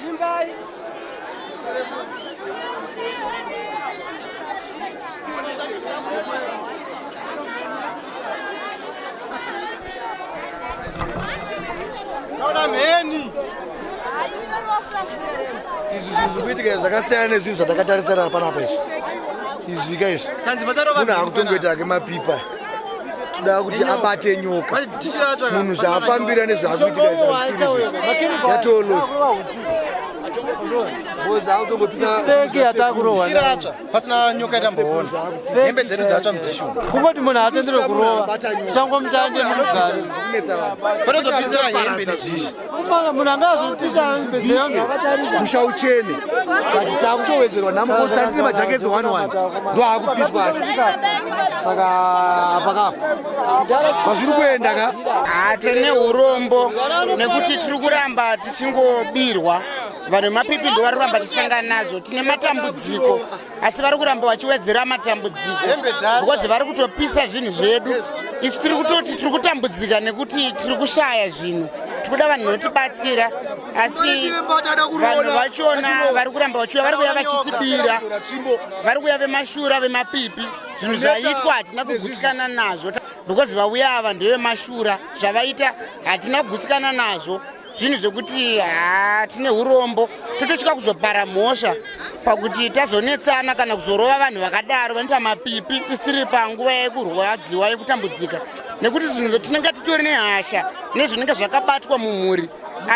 Imbai.
Taona mheni.
Izvi zvinhu zviri kuitika izvi zvakasiyana nezvinhu zvatakatarisana panapa izvi. Izvi ka izvi. Munhu akutongoita ake mapipa. Toda kuti abate nyoka. Munhu zvaafambira nezvaakuitika izvi hazvisiri izvo. Yatoo loss.
Feki yatakurohwa
Shiratsva pasina nyoka yatamboona. Hembe dzedu dzatsva mudhishu.
Kungoti munhu atenderwe kurova shango mutande munogari.
Panozopisa hembe nedhishi.
Kupanga munhu anga azopisa hembe dzevanhu akatarisa.
Musha uchene. But takutowedzerwa nhamo because tandine majaketsi 11 ndo akupiswa acho. Saka apa ka kwazviri kuenda ka
Tine urombo nekuti tiri kuramba tichingobirwa. Vanhu vemapipi ndo vari kuramba tichisangana nazvo. Tine matambudziko asi vari kuramba vachiwedzera matambudziko because vari kutopisa zvinhu zvedu. Isu tiri kutoti tiri kutambudzika nekuti tiri kushaya zvinhu. Tikuda vanhu vanotibatsira asi vanhu vachona vari kuramba vachiuya, vari kuuya vachitibira, vari kuuya vemashura vemapipi. Zvinhu zvaitwa hatina kugutsikana nazvo because vauya ava ndevemashura, zvavaita hatina kugutsikana nazvo. Zvinhu zvekuti haa tine urombo, tototya kuzopara mhosva pakuti tazonetsana kana kuzorova vanhu vakadaro vanoita mapipi isu tiri panguva yekurwadziwa yekutambudzika, nekuti zvinhu tinenge titori nehasha nezvinenge zvakabatwa mumhuri,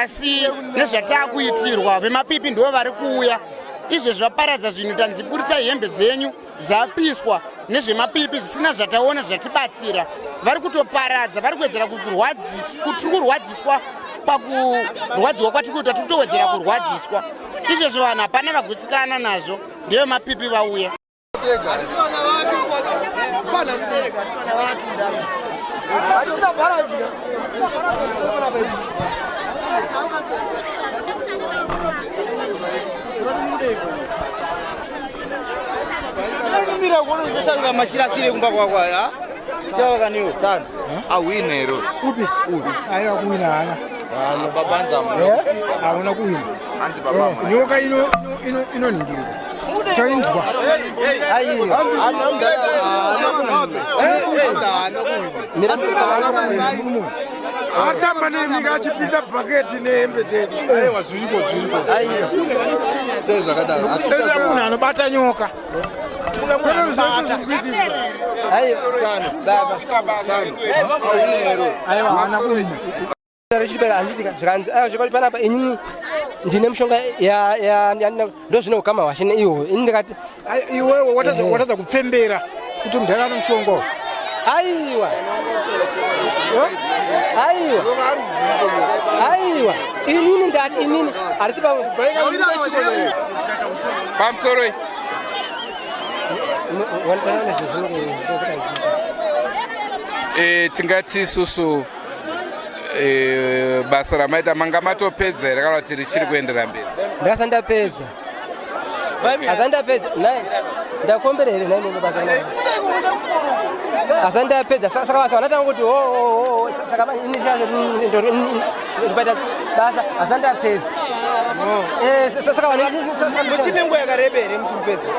asi nezvataakuitirwa vemapipi ndivo vari kuuya izvezvi vaparadza zvinhu. Tanzi buritsai hembe dzenyu dzapiswa nezvemapipi zvisina zvataona zvatibatsira. Vari kutoparadza, vari kuwedzera tiri kurwadziswa pakurwadziwa kwatiri kuita, tiri kutowedzera kurwadziswa izvezvo. Vanhu hapana vagutsikana nazvo, ndevemapipi vauya.
Mira kuona uchatarira machira asiri kumba kwako aya. Chava kaniwo.
Tsano. Awine here?
Upi?
Upi?
Aiwa kuwina haana.
Haana baba anzi
amuna. Hauna kuwina.
Hanzi baba.
Nyoka ino ino inoningirika. Chainzwa.
Atamba nemika achipisa bhaketi nehembe dzedu.
Aiwa zviriko zviriko. Sei zvakadaro?
Seza munhu anobata nyoka. Tikuda munhu anobata. Aiwa haana kuwina.
Richibera handiti zvikanzi aiwa zvekwadi panapa inini ndine mushonga ndo zvine ukama hwashe neiwoyo. Ini ndikati
iwewe watadza kupfembera kuti mudhara ane mushonga uyu.
Aiwa aiwa aiwa, inini ndati inini harisi
pamusoro. Tingati isusu basa ramaita manga matopedza here kana kuti richiri kuendera mberi?
Ndakasa ndapedza, asi ndapedza nai ndakombera here nai nene basa asi ndapedza. Saka basa vanatanga kuti ho, saka ini ndipaita basa asi ndapedza. Saka
Muchine nguva yakareba here muti mupedze?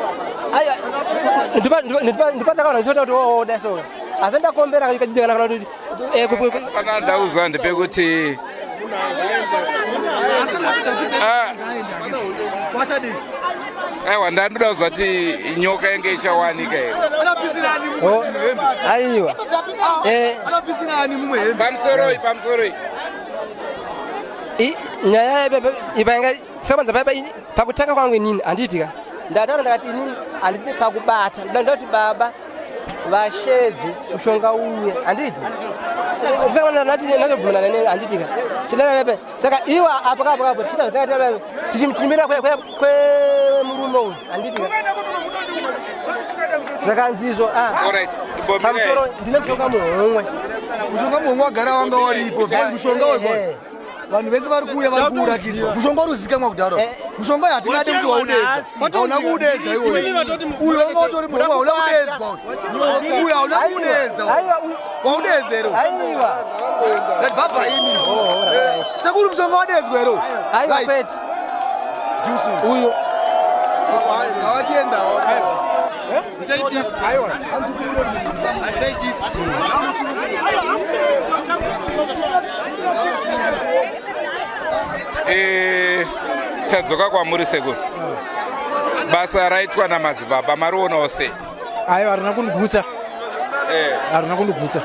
Ndipatakaona ndichota kuti ho dai so asi ndakombera kana kuti
Pana ndauziva ndepekuti aiwa ndandoda kuziva kuti nyoka yange ichawanika here.
Aiwa.
Pamusoroi, pamusoroi.
Nyaya ipainga sakabanza paipa pakutanga kwangu inini handiitika ndataura ndakati inini handisi pakubata, ndoda kuti baba vashedze mushonga uye handiti natobvumirana nene handitika chidarape. Saka iwo apo kapo kapo tichita zvatakaita tichimirira kwemurume uyu handitika zvakanzi izvo pamusoro ndine mushonga muhomwe.
Mushonga muhomwe wagara wanga waripo because mushonga wekwa vanhu vese vari kuuya vari kuurakidzwa mushonga uri kuzikamwa kudharo. Mushonga uyu hatingade kuti waudedza, hauna kuudedza iwoyo. Uyu wanga utori muhomwe, hauna kudeedzwa uyu, hauna kuudedza. Waudedza here? Baba imi sekuru, mushonga wadedzwa here?
Aiwa kwete uyu.
Ngavachienda.
Aiwa.
Tadzoka kwamuri sekuru, basa raitwa namadzibaba marionawo sei?
Aiwa, harina kundigutsa. Harina kundigutsa.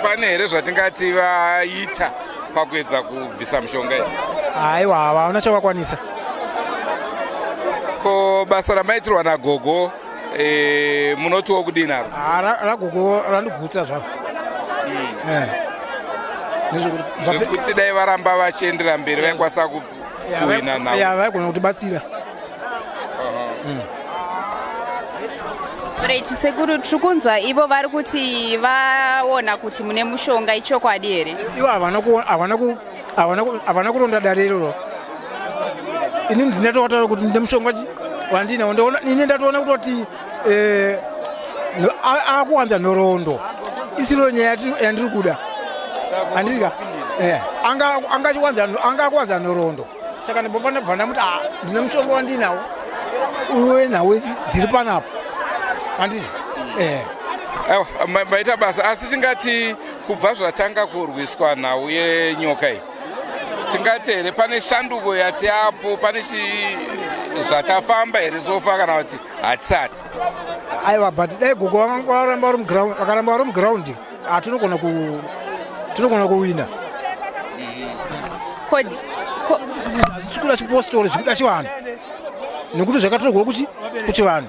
Pane here zvatingati vaita pakuedza kubvisa mushonga iyi?
Aiwa, hauna chavakwanisa.
Ko basa ramaitirwa nagogo e, munotiwo kudini aro?
Ah, ragogo randigutsa zvako. Eh.
Zvekuti dai varamba vachiendera mberi vaikwanisa kuwina
nhau. Ya vaigona kutibatsira.
Right, sekuru tiri kunzwa ivo vari kuti vaona kuti mune mushonga ichokwadi here?
Ivo havana havana havana kuronda dare iroro. Ini ndinatotaura kuti ndine mushonga wandinawo ndoona ini ndatoona kutoti eh, akuwanza nhoroondo isiro nyaya yandiri kuda handika eh, anga akuwanza nhoroondo saka ndibva ndabva ndamuti ah, ndine mushonga wandinawo uwe nhau idzi dziri panapa handiti eh.
Aiwa, maita basa asi tingati kubva zvatanga kurwiswa nhau yenyoka iyi tingati here pane shanduko yati apo pane zvatafamba here sofa kana kuti hatisati
aiwa but dai gogo vakaramba vari muground ah, tinogona ku tinogona kuwina zvikuda chipostori zvikuda chivanhu nekuti zvakatorwa kuchi kuchivanhu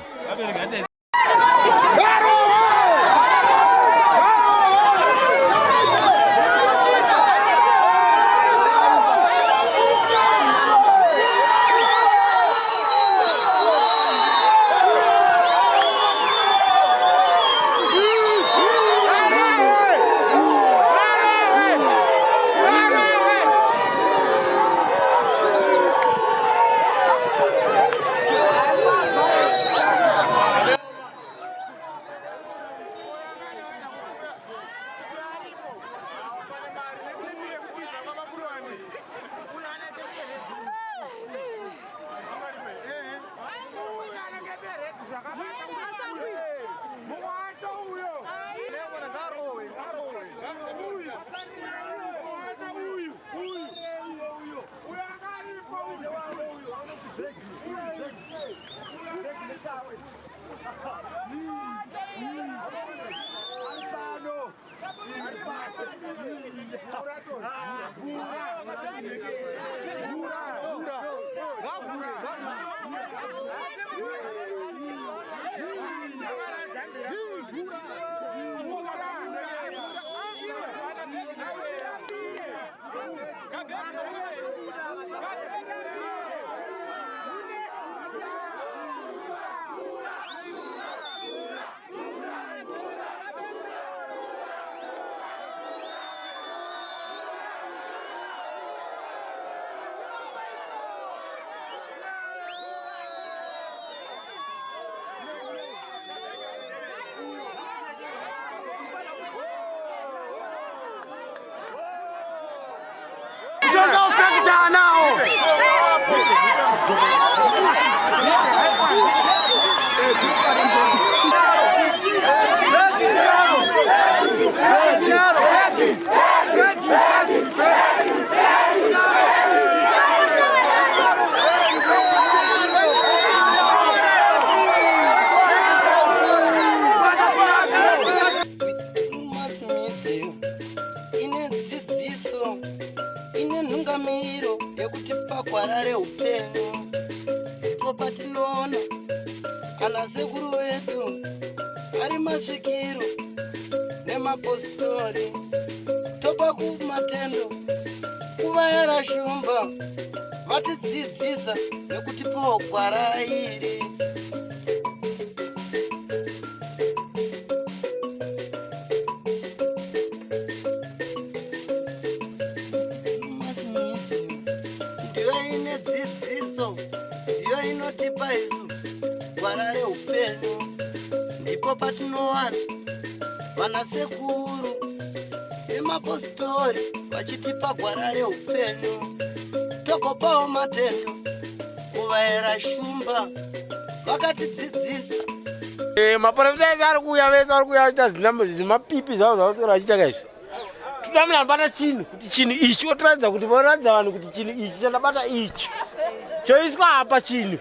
Ine dzidziso ine nhungamiro yekutipa gwara reupenyu ndipo patinoona ana sekuru vedu ari masvikiro nemapositori topa kumatendo kuvayara shumba vatidzidzisa nekutipawo gwara iri Ndiyo ine dzidziso, ndiyo inotipa isu gwara reupenyu. Ndipo patinowana vanasekuru nemapositori vachitipa gwara reupenyu, togopawo matendo kuvaera shumba vakatidzidzisa.
Eh, maporofita ese ari kuuya vese vari kuuya vachiita zvimapipi zvavo zvavaswera vachiita kaizvi toda munhu anobata chinhu kuti chinhu ichi otiratidza kuti voratidza vanhu kuti chinhu ichi chandabata ichi choiswa apa chinhu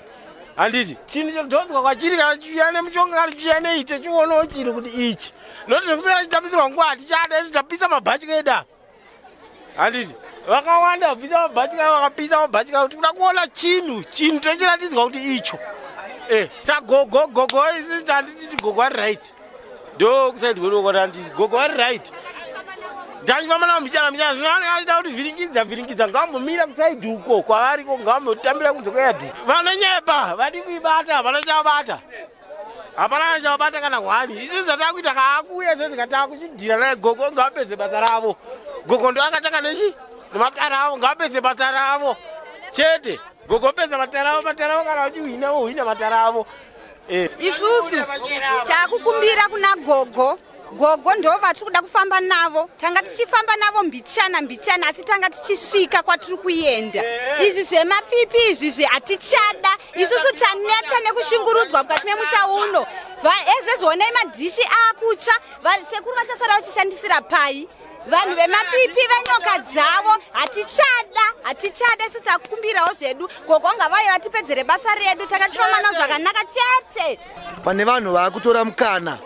handiti chinhu chodhonzwa kwachiri kana chiuya nemushonga kana chiuya neite chionawo chinhu kuti ichi noti zvekuswera chitambisirwa nguva hatichada isu tapisa mabhatyi edu apa handiti vakawanda vabvisa mabhatyi avo vakapisa mabhatyi avo tikuda kuona chinhu chinhu tochiratidzwa kuti icho Eh, sagogo gogo isi handititi gogo ari right ndo kusaidi kwedu kwati handiti gogo ari right ndachifamba navo mbichana mbichana zvino anenge achida kuti vhiringidza vhiringidza ngavambomira kusaidi uko kwavariko ngavambotambira kunze kweyadhi vanonyepa vadi kuibata hapana chavabata hapana chavabata kana hwani isu zvatakuita kaakuuya zvezika takuchidhira naye gogo ngavapedze basa ravo gogo ndo akatanga nechi nematara avo ngavapedze basa ravo chete gogo pedza matara avo matara avo kana vachihwina vohwina matara avo
eh. Isusu takukumbira kuna gogo gogo ndo vatiri kuda kufamba navo tanga tichifamba navo mbichana mbichana asi tanga tichisvika kwatiri kuenda izvi zvemapipi izvi zve hatichada isusu taneta nekushungurudzwa mukati memusha uno ezvezvionei madhishi akutsva sekuru vachasara vachishandisira pai vanhu vemapipi venyoka dzavo hatichada hatichada isu takumbirawo zvedu gogo ngavauye vatipedzere basa redu takatipa mwana zvakanaka chete
pane vanhu vaakutora mukana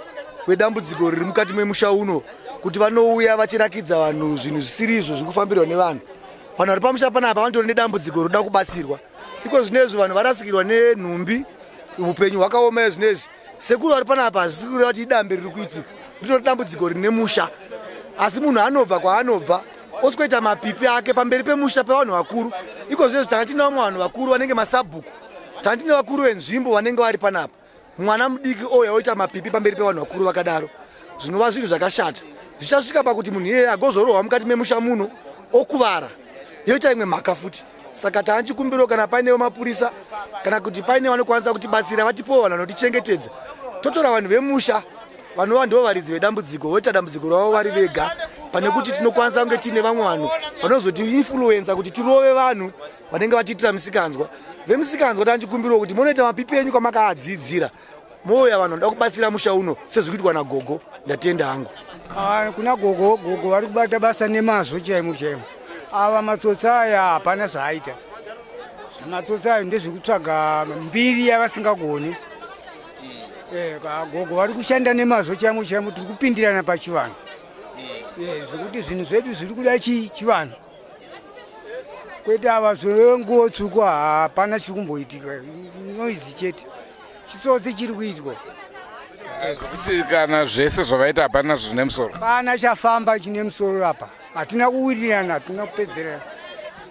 wedambudziko riri mukati memusha uno kuti vanouya vachirakidza vanhu zvinhu zvisiri izvo zviri kufambirwa nevanhu vanhu vari pamusha panapa vanotori nedambudziko roda kubatsirwa iko zvino izvi vanhu varasikirwa nenhumbi upenyu hwakaoma izvino izvi sekuru vari panapa hazvisi kureva kuti idambe riri kuitika ritori dambudziko rine musha asi munhu anobva kwaanobva osikoita mapipi ake pamberi pemusha pevanhu vakuru iko zvino izvi tanga tine vamwe vanhu vakuru vanenge masabhuku tanga tine vakuru venzvimbo vanenge vari panapa mwana mudiki ouya oita mapipi pamberi pevanhu vakuru vakadaro zvinova zvinhu zvakashata zvichasvika pakuti munhu iyeye agozorohwa mukati memusha muno okuvara yoita imwe mhaka futi saka taanchikumbiro kana paine vemapurisa kana kuti paine vanokwanisa kutibatsira vatipowo vanhu vanotichengetedza totora vanhu vemusha vanova ndivo varidzi vedambudziko voita dambudziko ravo vari vega pane kuti tinokwanisa kunge tiine vamwe vanhu vanozotiinfluensa kuti tirove vanhu vanenge vatiitira misikanzwa vemisikanzwa tanchikumbirawo kuti munoita mapipi enyu kwamakaadzidzira mouya vanhu vanoda kubatsira musha uno sezvikuitwa nagogo ndatenda hangu
ah, kuna gogo gogo vari kubata basa nemazvo chaimo chaimo ava matsotsi aya hapana zvaaita zvematsotsi ayo ndezvekutsvaga mbiri yavasingagoni eh, gogo vari kushanda nemazvo chaimo chaimo tiri kupindirana pachivanhu eh, zvekuti zvinhu zvedu zviri kuda chivanhu kwete ava zvenguo tsvuku hapana chiri kumboitika noizi chete chitsotsi chiri kuitwa
zvekuti kana zvese zvavaita hapana zvine musoro
pana chafamba chine musoro apa hatina kuwirirana hatina kupedzerana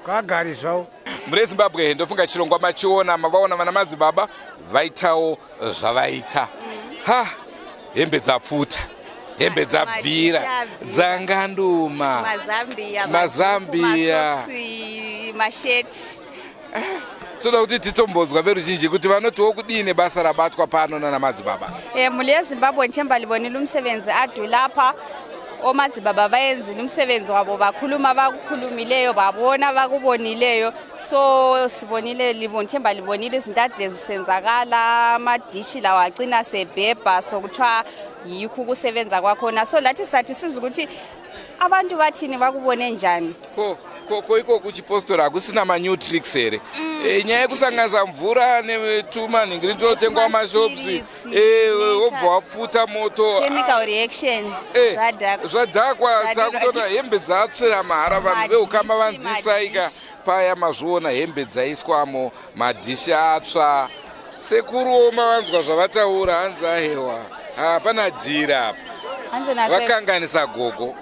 kagari zvavo
mure zimbabwe ndofunga chirongwa machiona mavaona vana madzibaba vaitawo zvavaita ha hembe dzapfuta hembe dzabvira dzanganduma mazambiya
masheti
toda kuti titombonzwa veruzhinji kuti vanotiwo kudii nebasa rabatwa pano nana madzibaba
e, mhuri yezimbabwe nthemba libonile umsebenzi adu lapha omadzibaba bayenzile umsebenzi wabo bakhuluma bakukhulumileyo babona bakubonileyo so sibonile ngithemba libonile izinto ade zisenzakala amadishi lawo acina sebhebha so kuthiwa yikho ukusebenza kwakhona so lathi sathi siza ukuthi abantu bathini bakubone njani
ko ko ko iko kuchipostori hakusina manew tricks here mm. e, nyaya yekusanganisa mvura netuma nhingiri tinotengwa mashops e, wobva wapfuta moto
chemical reaction
eh, zvadhakwa takutota hembe dzatsvera mahara vanhu veukama vanzisaika paya mazviona hembe dzaiswamo madhishi atsva sekuruwo mavanzwa zvavataura hanzi ahewa hapana dhira apa vakanganisa gogo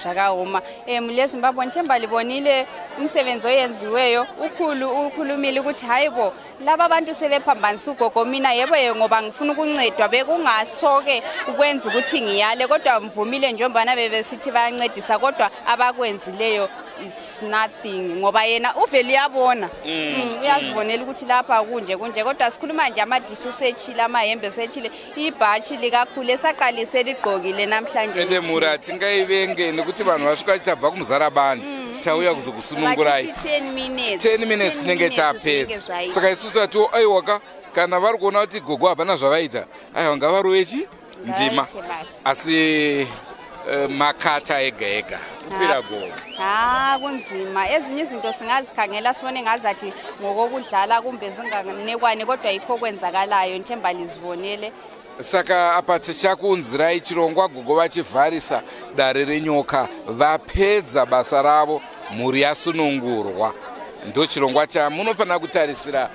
zvakaoma um mhuri yezimbabwe nithemba libonile umsebenzi oyenziweyo ukhulu ukhulumile ukuthi hayi bo laba bantu sebephambanisa ugogo mina yebo ye ngoba ngifuna ukuncedwa bekungasoke ukwenza ukuthi ngiyale kodwa mvumile njengombana bebesithi bayancedisa kodwa abakwenzileyo it's nothing ngoba yena uvele uyabona mm. mm, uyazibonela ukuthi lapha kunje kunje kodwa sikhuluma nje amadishi setshile amahembe setshile ibhatshi likakhulu esaqalise ligqokile namhlanje
ende mhuri hatingaivenge nekuti vanhu vasvika vachiti kumuzarabani mm. tauya kuzokusunungurai 10 minutes tinenge tapedza saka isu tatiwo aiwaka kana vari kuona kuti gogo hapana zvavaita aiwa ngavarove chi ndima asi eh, makata ega ega kukwira gomo
ha kunzima ezinye izinto singazikhangela sibone ngazathi ngokokudlala kumbe zinganekwane kodwa yikho okwenzakalayo ngithemba lizibonele
saka apa tichakuunzirai chirongwa gogo vachivharisa dare renyoka vapedza basa ravo mhuri yasunungurwa ndochirongwa chamunofanira kutarisira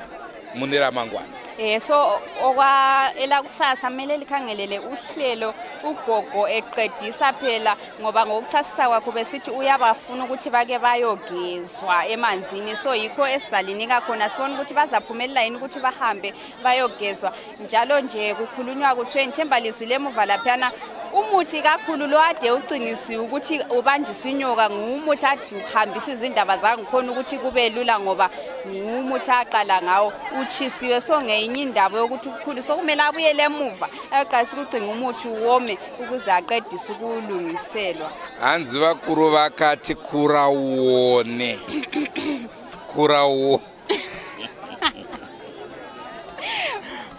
mune ramangwana.
Eh so okwa elakusasa kumele likhangelele uhlelo ugogo eqedisa phela ngoba ngokuchasisa kwakho besithi uyabafuna ukuthi bake bayogezwa emanzini so yikho esizalinika khona sibona ukuthi bazaphumelela yini ukuthi bahambe bayogezwa njalo nje kukhulunywa kuthiwe ngithemba lizwi lemuva laphiyana umuthi kakhulu lo ade ucinisiwe ukuthi ubanjiswe inyoka ngumuthi ade uhambisa izindaba zangikhona ukuthi kube lula ngoba ngumuthi aqala ngawo utshisiwe so ngeyinye indaba yokuthi ukhulu sokumele abuyele emuva ayoqalisa ukucinga umuthi wome ukuze aqedise ukulungiselwa
Hanzi vakuru vakati kura uone. Kura uone.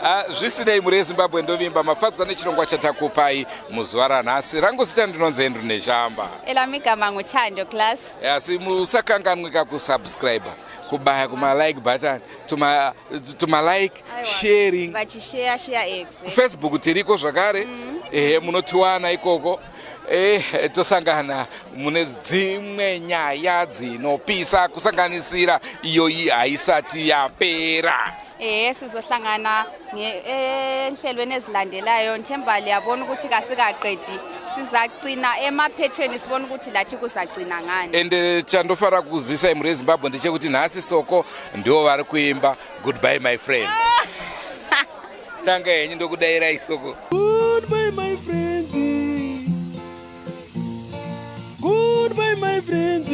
Ah, zvisinei mhuri yezimbabwe ndovimba mafadzwa nechirongwa chatakupai muzuva ranhasi rangu zita ndinonzi andrew neshamba
elamigama nguthando class
asi musakanganwika kusubscribe kubaya kumalike button tumalike sharing
vachisheya sheya x
kufacebook tiriko zvakare ehe munotiwana ikoko eh tosangana mune dzimwe nyaya dzinopisa kusanganisira iyoyi haisati yapera
ehe sizohlangana enhlelweni ezilandelayo ngithemba liyabona ukuthi kasikaqedi sizacina emaphethweni sibona ukuthi lathi kuzacina ngani
ende chandofara kuzisa imhuri yezimbabwe ndechekuti nhasi soko ndivo vari kuimba goodbye my friends tanga henyu ndokudairai soko
Goodbye, my friends. Goodbye, my friends.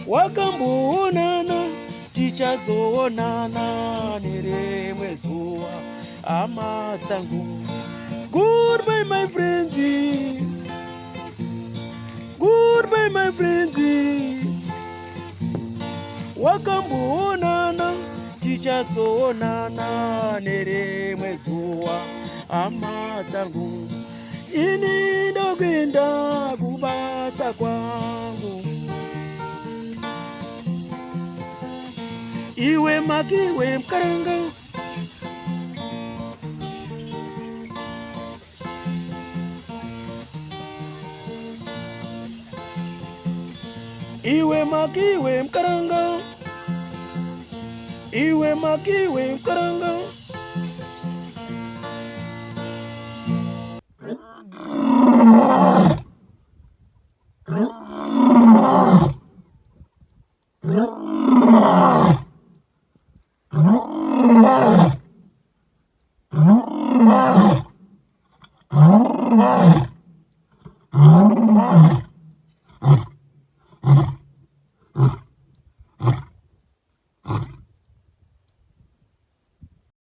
Wakamboonana, tichazoonana nerimwe zuva, hama dzangu. Goodbye, my friends. Goodbye, my friends. Wakamboonana, tichazoonana nerimwe zuva, hama dzangu. Ini ndokuenda kubasa kwangu. Iwe makiwe mkaranga. Iwe makiwe mkaranga. Iwe makiwe mkaranga.